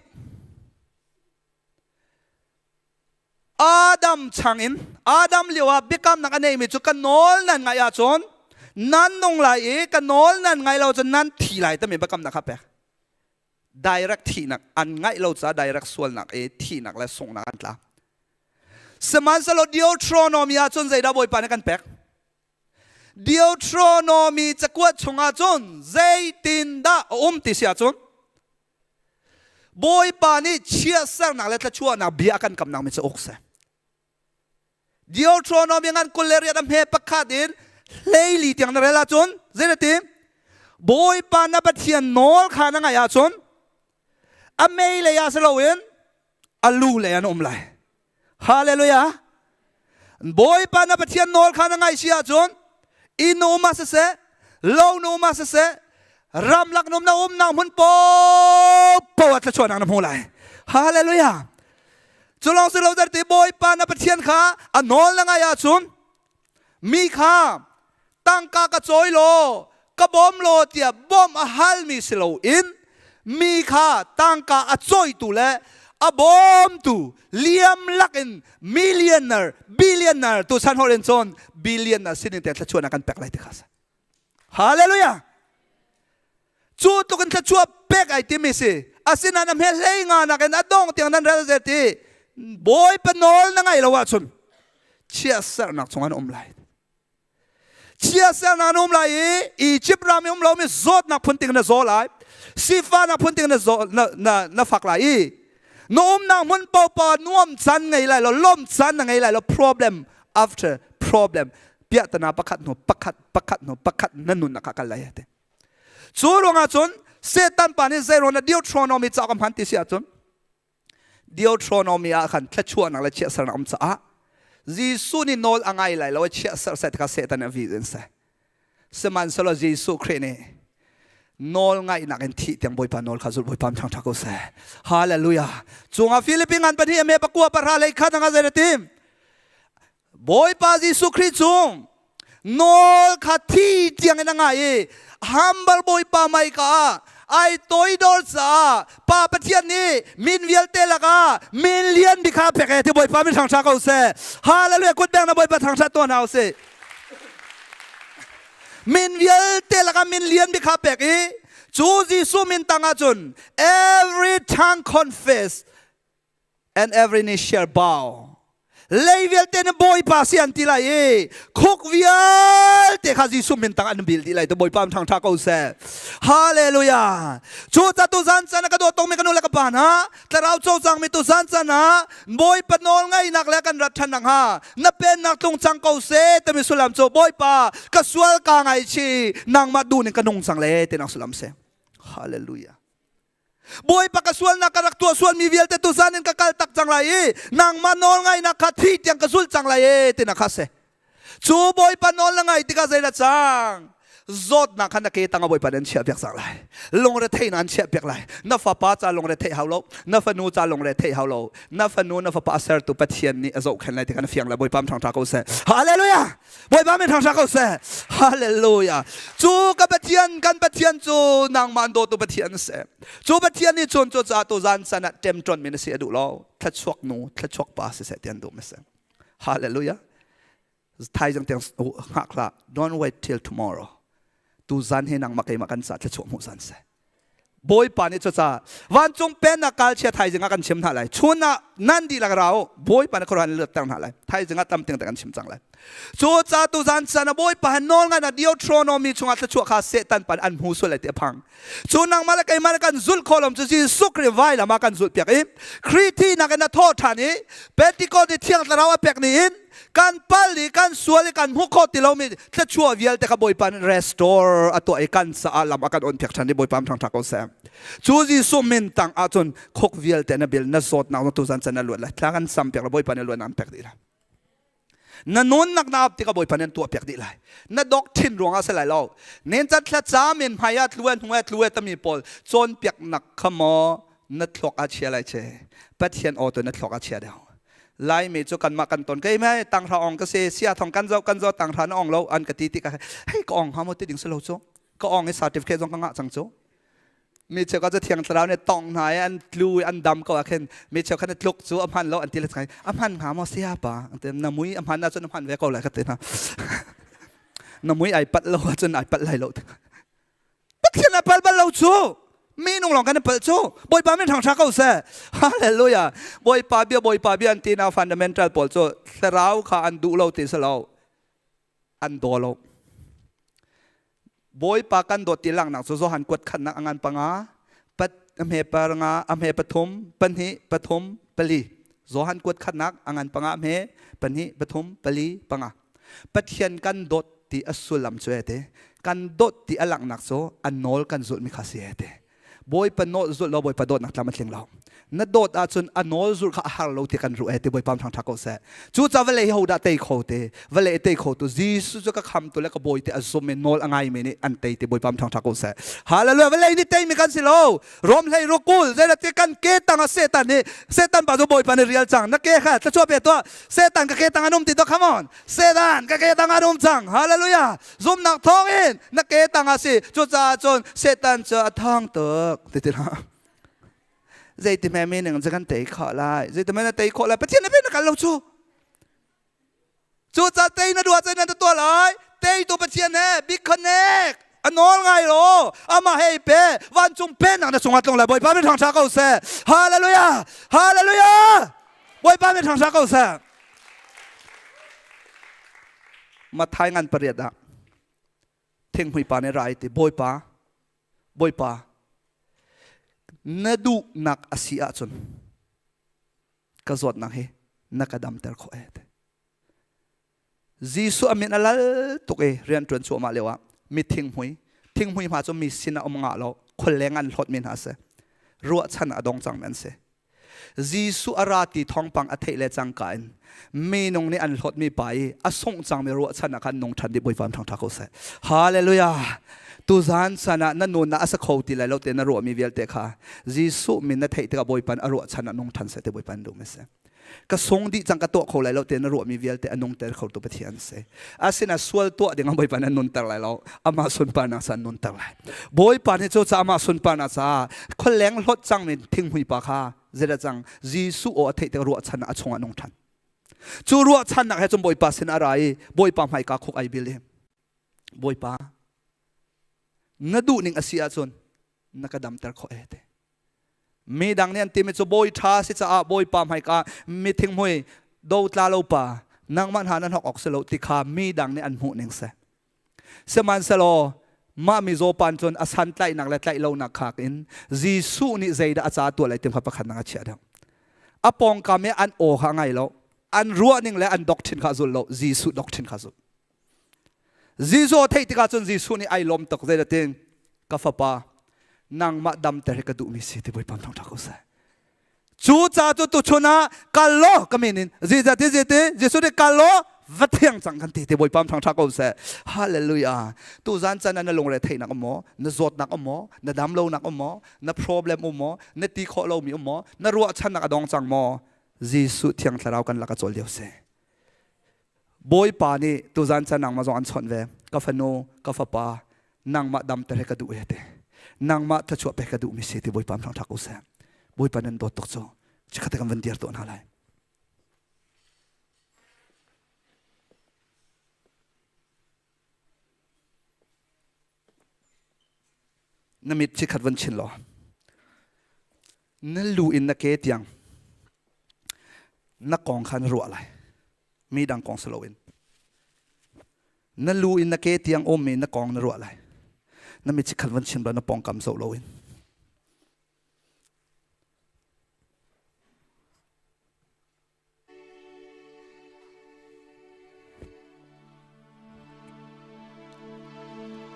Adam changin Adam lio ah biakamnak a neimi cu ka nawl nan ngaih ahcun nan nung lai i ka nawl nan ngaih lo cun nan thi lai timi biakamnak kha pek. Direct thihnak an ngaih lo caah direct sualnak i thihnak le sunghnak an tla. Sihmanhsehlaw Deuteronomy ah cun zeidah Bawipa nih kan pek? Deuteronomy cakuat chungah cun zeitindah a um ti si ahcun Bawipa nih chiatsernak le thluachuahnak bia a kan kamnak mi cauk si. Deuteronomy ngan 28 a hme pakhat in 14 tiang na rel ahcun zei na ti? Bawipa na Pathian nawl kha na ngaih ahcun a mei lei ah si loin a lu lei ah na um lai. Hallelujah. Bawipa na Pathian nawl kha na ngaih si ahcun inn na um ah siseh, lo na um ah siseh, ramlak na um na umnak hmun paohpaoh ah thluachuahnak na hmu lai. Hallelujah. Cu lawng si lo ti Bawipa na Pathian kha a nawl na ngaih ahcun mi kha tangka ka cawi law ka bawm law tiah bawmh a halmi si loin mi kha tangka a cawitu le a bawmtu liam lakin millionaire billionaire tu chan holh in cun billionaire sinin te thluachuahnak kan pek lai ti kha si hallelujah cu tluk in thluachuah pek ai timi si asinain a hme hlei nga nakin a dong tiang nan rel zet i bawipa nawl na ngaih lo ahcun chiatsernak chung an um lai Chiatsernak an um lai i Egypt ram i um lomi zawtnak phunting na zaw lai, sifahnak phunting na, zaw, na, na, na fak lai i na umnak hmun paohpaoh nuam caan ngei lai lo, lawm caan na ngei lai lo, problem after problem piahtana pakhat hnu pakhat pakhat hnu pakhat na nunnak ah kal lai ati. Cu ruangah cun Satan pa nih zei ruang na Deuteronomy cauk a hman ti si ahcun Deuteronomy ah khan thluachuahnak le chiatsernak um caah Jesuh nih nawl a ngai lai lo chiatser seh kha Satan a vi in seh. Sihmanhsehlaw Jesuh Khrih nih nawl ngaihnak in thih tiang Bawipa nawl kha zulh Bawipa thangṭha ko seh. Hallelujah. Cungah Philippine ngan pahnih ame pakua pahra lei khat anga zei na tim. Bawipa Jesuh Khrih cu nawl kha thi tiang in a ngai i humble Bawipa mei ka ah ai toidor caah Pa Pathian nih min vialte lakah min lian bik kha pek e ti Bawipa min thangṭha ko seh. Hallelujah kut beng na Bawipa thangṭhat tuah hna usih. Min vialte lakah min lian bik kha pek i cu Jesuh min tang ahcun every tongue confess and every knee shall bow. Lei vialte na Bawipa si an ti lai i khuk vialte kha Jesuh min tang an bil dih lai tu Bawipa thang tha ko seh. Hallelujah. Cu ca tu zan chan ka dawt tong mi ka nu le ka pa hna thlarau cawcang mi tu zan chan ah Bawipa nawl ngaihnak le kan rat ṭhan nak hnga na pennak tlung cang ko seh timi sullam cu Bawipa ka sual ka ngaichi nangmah duh ning ka nung cang le tinak sullam si. Hallelujah. Bawipa ka sualnak ka rak tuah sualmi vialte tu zan in ka kal tak cang lai i nangmah nawl ngaihnak kha thi tiang ka zul cang lai e tinak kha si. Cu Bawipa nawl na ngai tikah zeidah cang? Zawtnak kha na ke tang ah Bawipa nih an chiah piak cang lai. Lungre theihnak an chiah piak lai. Na fapa ca lungre theih hau lo, na fanu ca lungre theih hau lo. Na fanu na fapa a sertu Pathian nih a zohkhenh lai ti kha na fiang lai. Bawipa thangṭha ko seh. Hallelujah! Bawipa min thangṭha ko seh. Hallelujah! Cu ka Pathian kan Pathian cu nangmah an dawtu Pathian a si. Cu Pathian nih cun cu caah tu zan can ah ṭemṭon mi na si a duh lo. Thluachuak nu, thluachuak pa siseh ti an duh mi si. Hallelujah. Thaizing tiang hngak hlah. Don't wait till tomorrow. Tu zan hi nangmah keimah kan ca thluachuah hmuh zan si. Bawipa nih cuca vancung pennak kal chia thaizing ah kan chim hna lai. Chun ah nan dihlak ra u. Bawipa nih khuaruah luatter hna lai. Thaizing ah tam ting kan chim cang lai. Cu ca tu zan can ah Bawipa han nawl ngai na Deuteronomy chungah thluachuah kha Satan pan an hmu sual lai ti a phang. Cu nangmah le keimah le kan zulh khawh lom cu Jesuh Khrih vailam ah kan zulh piak i Khrih thihnak in a thawh ṭhan i Pentecost i Thiang Thlarau a pek ni in kan pal i kan sual i kan hmuh khawh ti lomi thluachuah vialte kha Bawipa nih restore a tuah i kan caah lam a kan on piak ṭhan i Bawipa ṭhangṭha ko seh. Cu Jesuh min tang ahcun khuk vialte na bil na zawtnak na tuzan can na luat lai. Thla kan sam piak la Bawipa nih luat an pek dih lai. Na nunnak na ap tikah Bawipa nih an tuahpiak dih lai. Na dok thin ruangah si lai lo. Nen can thla ca men hmai ah tlu hnu ah tlu tami pawl cawnpiaknak kha maw na thluak ah chia lai che. Pathian aw tu na thluak ah chia deuh. Laimi cu kanmah kan ton kei mei tanghra ong ka si sia thong kan zo kan zo tanghra na ong lo an ka ti tikah hei ka ong ha maw ti ding si lo cu ka ong i certificate zong ka ngah cang cu Mi cheukhat cu thiang thlarau nih tong hna i an tlu i an dam ko ah khin mi cheukhat nih tluk cu a hman lo an ti le cang a hman hnga maw saya pa an ti na mui a hman ahcun a hman ve ko lai ka ti hna na mui ai palh lo ahcun ai palh lai lo Pathian a pal bal lo cu minung lawng kan i palh cu Bawipa min hrang ko seh hallelujah Bawipa bia Bawipa bia an ti na fundamental pawl cu thlarau kha an duh lo ti si lo an daw lo Bawipa kan dawt ti langhnak cu Johan kuat khatnak a ngan panga, pat a hme panga, a hme pathum, pahnih, pathum, pali. Johan kuat khatnak a ngan panga a hme pahnih, pathum, pali, panga. Pathian kan dawt ti a sullam cu ete. Kan dawt ti a langhnak cu a nawl kan zulhmi kha si ete. Bawipa nawl zulh lo Bawipa dawtnak tlam a tling lo. Na dawt ahcun a nawl zulh kha a har lo ti kan ruh e ti Bawipa thang ṭha ko seh. Cu ca vawlei hi hodah tei kho te? Vawlei tei kho tu Jesuh cu ka khamtu le ka bawi te a zum i nawl a ngai mi nih an tei ti Bawipa thang ṭha ko seh. Hallelujah vawlei nih tei mi kan si lo. Rom hlei rukul zeidah ti kan ke tang ah Satan nih Satan pa cu Bawipa nih rial cang. Na ke kha thluachuah pe tuah. Satan ka ke tang an um ti to come on. Satan ka ke tang an um cang. Hallelujah. Zumnak thawngin na ke tang ah si cucaah cun Satan cu a thawng tuk ti ti hlah zeiti hme mi ning kan tei khawh lai zeiti hme na tei khawh lai Pathian na na kal lo cu cucaah tei na duh ahcun na tuah lai teitu Pathian he big connect a nawl ngai lo amah hei pe vancung pennak na cungah tlung lai Bawipa min thangṭha ko seh hallelujah hallelujah Bawipa min thangṭha ko seh Mathai ngan pariat ah thinghmui pa nih ra ti Bawipa Bawipa na duhnak a si ahcun ka zawtnak hi na ka damter khawh e Jesuh a min a lal tuk i rian ṭuan cuahmah lio ah mi thinghmui thinghmui hma cu mi sin ah um ngah lo khualleng an hlawt mi hna a si ruahchan a dong cang mi an si Jesuh a ra ti thawngpang a theih le cangka in minung nih an hlawtmi pa i a sungh cangmi ruahchan ah khan nung ṭhan dih Bawipa ṭhangṭha ko seh. Hallelujah! Tuzan san ah na nun ah a sa kho ti lai lo te na ruahmi vialte kha Jesuh min na theih tikah Bawipa a ruahchan ah nung ṭhan seh ti Bawipa an duh mi si. Ka sung dih cang ka tuah kho lai lo te na ruahmi vialte a nungter kho tu Pathian si. Asina sual tuah ding ah Bawipa na nunter lai lo amah sunparnak sa nunter lai. Bawipa nih cu ca amah sunparnak ca khualeng hlawt cangmi thinghmui pa kha zeidah cang Jesuh aw a theih tik ruahchan a chungah nung ṭhan. Cu ruahchannak he cun Bawipa sin a ra i Bawipa hmaika khuk ai bil i Bawipa na duhning a si ahcun na ka damter khawh e te. Mi dang nih an timi cu bawi ṭha si caah Bawipa hmaika mi thinghmui Do tla lo pa nangmah hna nan hok ok si lo ti kha mi dang nih an hmuh ning si. Sihmanhsehlaw mah mizaw pan cun a san tlaihnak le tlaih lonak khak in Jesuh nih zeidah a ca tuah lai ti kha pakhat nak a chiah deuh. A pawngkam i an aw kha a ngai lo. An ruahning le an doctrine kha a zul lo. Jesuh doctrine kha a zul. Jesuh a theih tikah cun Jesuh nih ai lawm tuk zeidatin ka fapa nangmah damter hi ka duhmi si ti Bawipa thangṭhat ko seh. Cu ca cu tuchun ah kal law ka min in zeizati zeiti Jesuh nih kal law va thiang cang kan ti te Bawipa thangṭha ko seh. Hallelujah. Tu zan can ah na lungre theihnak um maw, na zawtnak um maw, na dam lonak um maw, na problem um maw, na ti khawh lomi um maw, na ruahchannak a dong cang maw? Jesuh Thiang Thlarau kan lak a cawl lio si. Bawipa nih tuzan can nangmah zong an chawnh ve. Ka fanu, ka fapa, nangmah damter he ka duh e te. Nangmah thluachuah pek ka duhmi si ti Bawipa thangṭhat ko seh. Bawipa nan dawt tuk cu. Chikkhat kan van dir tuah hna lai. Na mit chikkhat van chin law. Na lu in na ke tiang na kong kha na ruah lai. Mi dang kong si loin. Na lu in na ke tiang ummi na kong na ruah lai. Na mit chikkhat van chin na pawngkam zoh loin.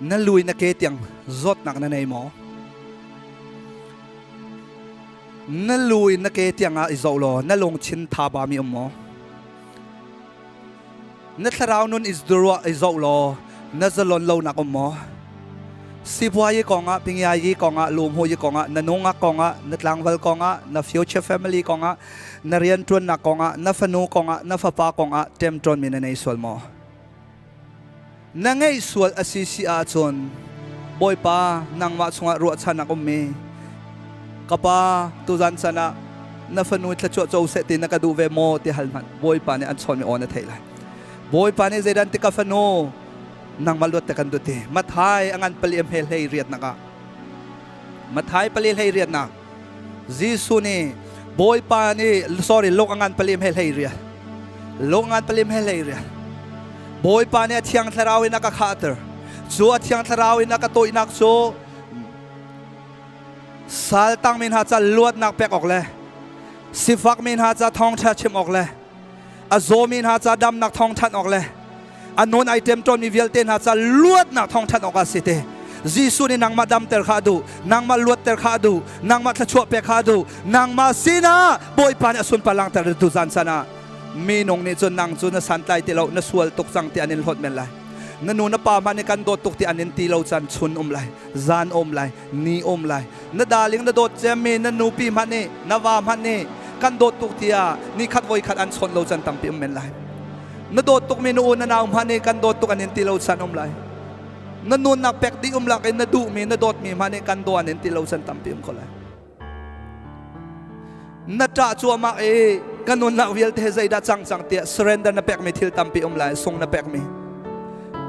Na lui na ke tiang zawtnak na nei maw? Na lui na ke tiang ah i zoh law na lungthin tha ba mi um maw? Na thlarau nun i ruah i zoh law na zalon lonak um maw? Sibuai kongah, pingiai kongah, lumhu kongah, na nungak kongah, na tlangval kongah, na future family kongah, na rianṭuannak kongah, na fanu kongah, na fapa kongah ṭemṭawnmi na nei sual maw? Na ngeih sual a si si ahcun Bawipa nangmah chungah ruahchannak ummi ka pa tuzan can ah na fanu thluachuah co seh ti na ka duh ve maw ti hal hmanh Bawipa nih an chawnmi aw na theih lai. Bawipa nih zeidan ti ka fanu nangmah luat te kan duh ti Mathai a ngan pali he hlei riatnak ah Mathai pali hlei riatnak Jesuh nih Bawipa nih sorry lung a ngan palim he hlei rial lung ngan palim he hlei rial Bawipa nih a thiang thlarau in a ka khahter cu a thiang thlarau in a ka toihnak cu sal tangmi hna ca luatnak pek awk le sifakmi hna ca thawngṭha chim awk le a zawmi hna ca damnak thawng thanh awk le a non ai ṭemṭawnmi vialte hna ca luatnak thawng thanh awk ah si te Jesuh nih nangmah damter kha a duh nangmah luatter kha a duh nangmah thluachuah pek kha a duh nangmah sinah Bawipa nih a sunpar langter tu zan san ah minung nih cun nang cu na santlai ti lo na sual tuk cang ti an in hlawt men lai na nu na pa hmanh nih kan dawt tuk ti an in ti lo caan chun um lai zan um lai ni um lai na darling na dawt cemmi na nupi hmanh nih na va hmanh nih kan dawt tuk tiah ni khat voi khat an chawnh lo caan tampi um men lai na dawt tukmi na u na nau hmanh nih kan dawt tuk an in ti lo caan um lai na nunnak pek dih um lak in na duhmi na dawtmi hmanh nih kan daw an in ti lo caan tampi um ko lai na ṭah cuahmah i ka nunnak vialte he zeidah cang cang tiah surrender na pekmi thil tampi um lai sung na pekmi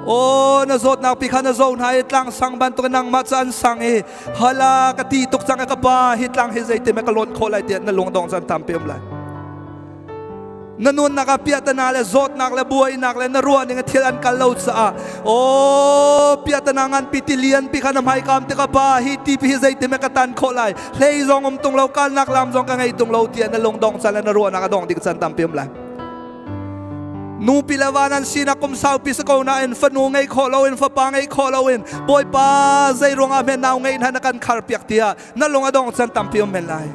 o na zawtnak pi kha na zo hna i tlang sang bantuk nangmah cu an sang i hala ka ti tuk cang ka pa hi tlang hi zeitin ka lawn khawh lai tiah na lung dong caan tampi um lai na nunnak ah piahtana le zawtnak le buainak le na ruah ning thil an kal lo caah aw piahtana nganpi ti lianpi kha na hmaikam te ka pa hi ti pi hi zeitin ka tan khawh lai hlei zong um tung lo kalnak lam zong ka ngei tung lo tiah na lung dong caan le na ruahnak a dong ding caan tampi um lai nupi le va nan sinak kum saupi si ko nain fanu ngei khawh loin fapa ngei khawh loin bawipa zei ruangah hme nau ngei hna na kan khar piak tiah na lung a dong caan tampi um men lai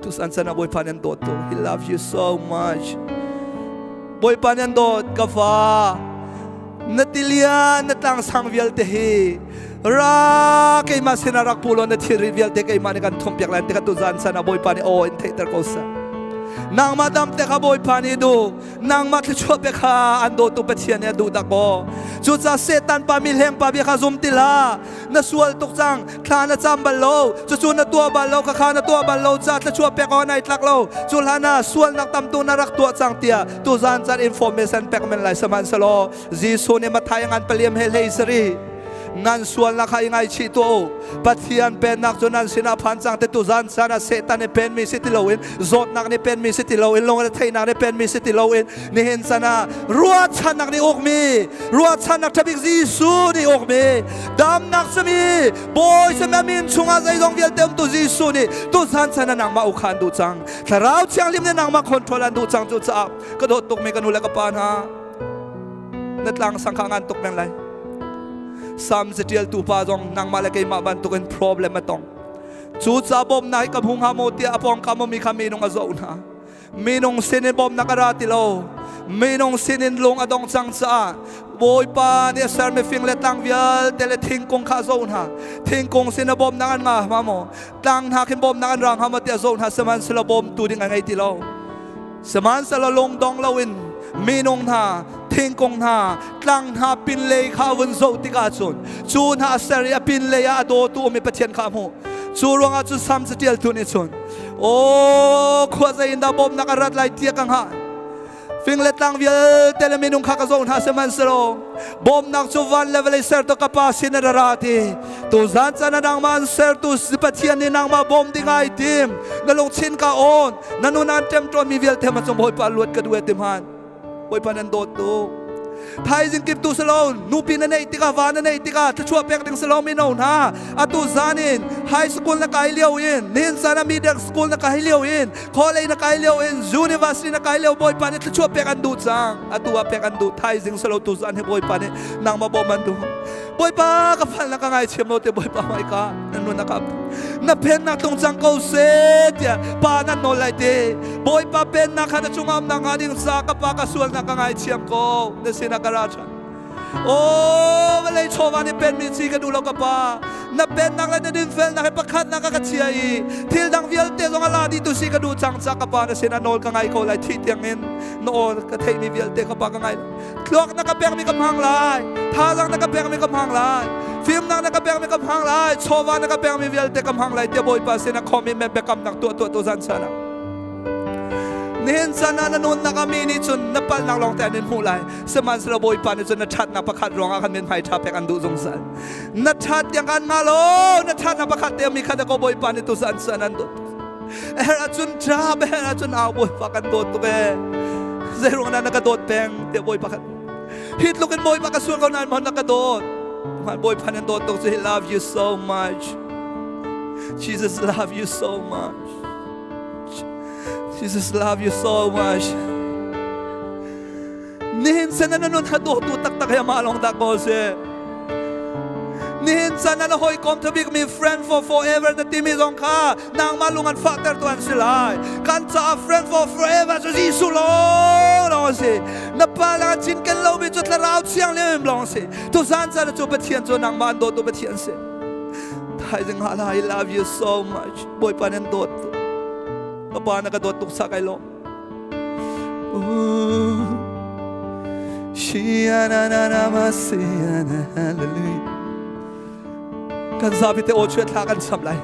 Tusan sana Bawipa nan dawt tuk. He loves you so much. Bawipa nan dawt ka fa. Na tilian na tlang sang vialte hi ra keimah sinah rak pu law na thilri vialte keimah nih kan thum piak lai ti kha tuzan sana Bawipa nih aw in theihter ko seh. Nangmah dam te kha Bawipa nih duh nangmah thluachuah pe kha an dawtu Pathian nih a duh dak aw. Cucaah Satan pa mi hleng pa bia kha zum ti hlah. Na sual tuk cang thla na cam bal lo cucu na tuah bal lo khakha na tuah bal lo ca thluachuah pek awk nai tlak lo cu hlan ah sualnak tamtu na rak tuah cang tiah tuzan caan information pek men lai sihmanhsehlaw Jesuh nih Matthai ngan paliam he hlei sari Nan sualnak kha i ngaichih tuah u. Pathian pennak cu nan sinah phan cang te tuzan caan ah Satan nih penmi si ti loin, zawtnak nih penmi si ti loin, lungretheihnak nih penmi si ti loin, nihin chan ah ruahchannak nih ukmi, ruahchannak ṭhabik Jesuh nih ukmi, damnak simi Bawi simi a min chungah zeizong vialte umtu Jesuh nih tuzan chan ah nangmah uk kha an duh cang. Thlarau Thianghlim nih nangmah control an duh cang. Cucaah ka dawt tukmi ka nu le ka pa hna, na tlang sang kha ngan tuk men lai. Sam catialtu pa zong nangmah le keimah bantukin problem a tong. Cu ca bawmnak hi ka hmu hnga maw tiah a pawngkam ummi kha minung a zoh hna. Minung sinin bawmnak a ra ti lo. Minung sinin lung a dong cang caah Bawipa nih a sermi fing le tlang vialte le thingkung kha a zoh hna. Thingkung sin a bawmnak an ngah hnga maw? Tlang hna khin bawmnak an ra hnga maw tiah a zoh hna. Sihmanhsehlaw bawmtu ding a ngei ti lo. Sihmanhsehlaw lungdong loin minung hna, thingkung hna, tlang hna pinlei kha a vun zoh tikah cun cu hna a ser i a pinlei ah a dawtu um i Pathian kha a hmuh. Cu ruangah cun Salm caṭialtu nih cun, Aw, khua zei in dah bawmhnak a rat lai tiah ka hngah. Fing le tlang vialte le minung kha ka zoh hna sihmanhsehlaw bawmhnak cu van le vawlei sertu ka Pa sin in a ra ti. Tuzan caan ah nangmah an sertu Pathian nih nangmah bawm ding ai tim. Na lungthin ka awn. Na nun aan ṭemṭawnmi vialte ma cung Bawipa luat ka duh e ti hmanh. Bawipa nan dawt tuk. Thaizing kip tu silo nupi na neih tikah va na neih tikah thluachuah pek ding silo mino hna atu zan in high school na kai lio in nihin zan ah middle school na kai lio in college na kai lio in university na kai lio Bawipa nih thluachuah pek an duh cang atu ah pek an duh thaizing silo tu zan hi Bawipa nih nangmah bawm an duh Bawipa ka fal na ka ngaithiam lo te Bawipa hmai ka na nun na ka na pennak tlung cang ko seh tiah pa nan nawl lai te Bawipa pennak kha na cungah um nak hnga ding sa ka pa ka sualnak ka ngaithiam ko na sinah ka ra ṭhan Oh, vawlei chawva nih penmi si ka duh lo ka pa. Na pennak le na dinfelnak hi pakhatnak ah ka chia i thil dang vialte zong a la dih tu si ka duh cang ca ka pa na sinah nawl ka ngai ko lai thih tiangin na aw ka theihmi vialte ka pa ka ngai Tluak na ka pekmi ka hmang lai. Thazaang na ka pekmi ka hmang lai. Fimnak na ka pekmi ka hmang lai. Chawva na ka pekmi vialte ka hmang lai tiah Bawipa sinah commitment biakamnak tuah tuah tu zan sana. Nihin chan ah na nunnak ah mi nih cun na palhnak lawng te an in hmuh lai. Sihmanhsehlaw Bawipa nih cun na ṭhatnak pakhat ruangah khan mithmai ṭha pek an duh zungzal. Na ṭhat tiang kan ngah lo. Na ṭhatnak pakhat te mi kha ko Bawipa nih tu zan san an dawt. Her ahcun ṭap, her ahcun au Bawipa kan dawt tuk ee. Zeiruang dah na ka dawt peng tiah Bawipa khan hi tluk in Bawipa ka sual ko nain maw na ka dawt. Bawipa nan dawt tuk cu he love you so much. Jesus love you so much. Jesus love you so much. Nihin sen na nun ha dawtu taktak he mah lawng dah ko si. Nihin chan na hawikom thabik mi friend for forever na timi zong kha nangmah lung an fahter tu an si lai. Kan caah friend for forever cu Jesuh lawng lawng a si. Na pa le an cinken lomi cu thlarau thianghlim lawng a si. Tuzan chan cu Pathian cu nangmah an dawtu Pathian si. Thaizing hala I love you so much. Bawipa nan dawt tuk. Ka pa na ka dawt tuk sa kai lawm. Kan zapi te aw chuah thla kan cham lai.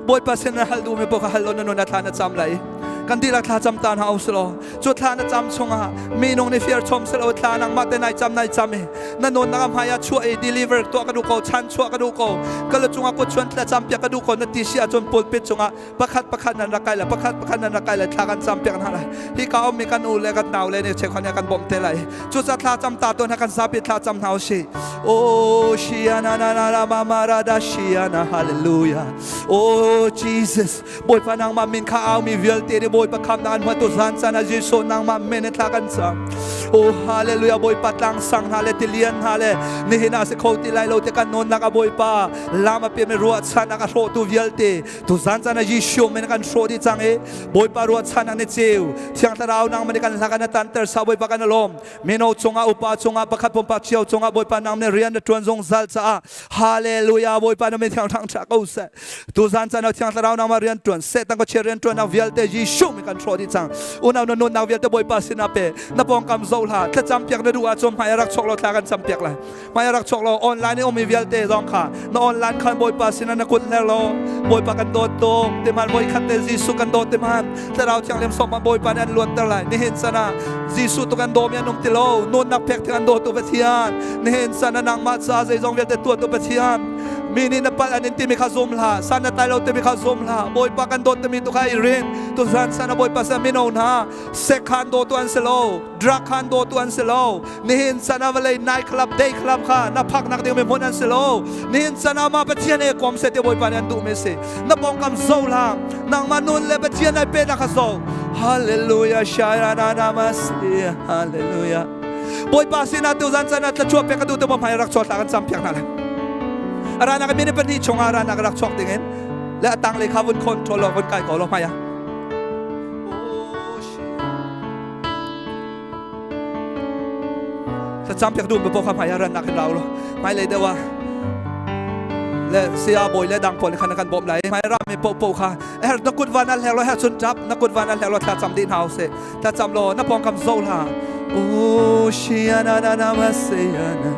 Bawipa sin na hal duhmi paoh kha hal law na nun a thla na cam lai. Kan dihlak thla cam ta hna usih Cu thla na cam chungah minung nih fir chom selo thla nangmah te nai cam nai cam i na nun na hmai ah chuah i deliver tuah ka duh ko chan chuah ka duh ko ka lu cungah kut chuan thla cam piak ka duh ko na ti si ahcun pulpit cungah pakhat pakhat nan rak kai lai pakhat pakhat nan rak kai lai thla kan cam piak hna lai hi ka ummi kan u le kan nau le nih cheukhat nih kan bawmh te lai cucaah thla cam ta tuan kan zapi thla cam hna usih Oh, Shiana na na na mama rada Shiana hallelujah. Oh Jesus, Bawipa nangmah min kha aumi vialte nih Bawipa khamnak an hmuh tu zan caan ah Jesuh nangmah min in thla kan cam. Oh hallelujah Bawipa tlang sang hna le tilian hna le nihin ah si kho ti lai lo te kan nawnnak a Bawipa lam a piami ruahchannak a hrawhtu vialte tu zan caan ah Jesuh min kan hrawh dih cang i Bawipa ruahchannak ni ceu Thiang Thlarau nangmah nih kan hla kan tanter sa Bawipa kan lawm mino cungah upa cungah pakhat pumpak cio cungah Bawipa nang nih rian na ṭuan zungzal caah hallelujah Bawipa na min thiang thang ṭha ko seh tuzan caan ah thiang thlarau nangmah rian ṭuan Satan ka chia rian ṭuannak vialte Jesuh min kan hrawh dih cang unau na nunnak vialte Bawipa sinah pe na pawngkam zoh. zo hlah. Thlacam piak na duh ahcun hmai rak chuak law thla kan cam piak lai. Hmai rak chuak law online i ummi vialte zong kha na online khan Bawipa sinah na kut hler law Bawipa kan dawt tuk ti man voi khat te Jesuh kan dawt ti man Thlarau Thianghlim sawm man Bawipa nih an luatter lai. Nihin san ah Jesuh tu kan dawmi an um ti lo. Nunnak pek thing an dawtu Pathian. Nihin san ah nangmah ca zeizong vialte tuahtu Pathian. Mi nih na palh an in timi kha zum hlah. San na tlai lo timi kha zum hlah. Bawipa kan dawt timi tu kha i rin. Tuzan san ah Bawipa san mino hna sekhan dawtu an si lo. Drug khan dawtu an si lo. Nihin san ah vawlei night club, day club kha na phaknak ding mi hmun an si lo. Nihin san ah mah Pathian he kom se ti Bawipa nih an duh mi si. Na pawngkam zo hlah. Nangmah nun le Pathian ai pe na kha zo. Hallelujah. Shayana namasi. Hallelujah. Bawipa sinah tuzan caan ah thluachuah pek ka duh tu hmai rak chuak kan cam piak hna lai. Ara nak minute pahnih chung ah ara nak rak chuak ding in le a tang le kha vun control lo vun kai ko lo hmai ah. Thlacam piak duh mi paoh kha hmai ah rannak in rau lo. Hmai lei deuh ah le saya bawi le dang pawl khan kan bawmh lai. Hmai ram mi paoh paoh kha her na kut van a hlek lo her chun tap na kut van a hlek lo thlacam dih hna usih. Thlacam law na pawngkam zo hlah. Oh, shiana na na ma siana.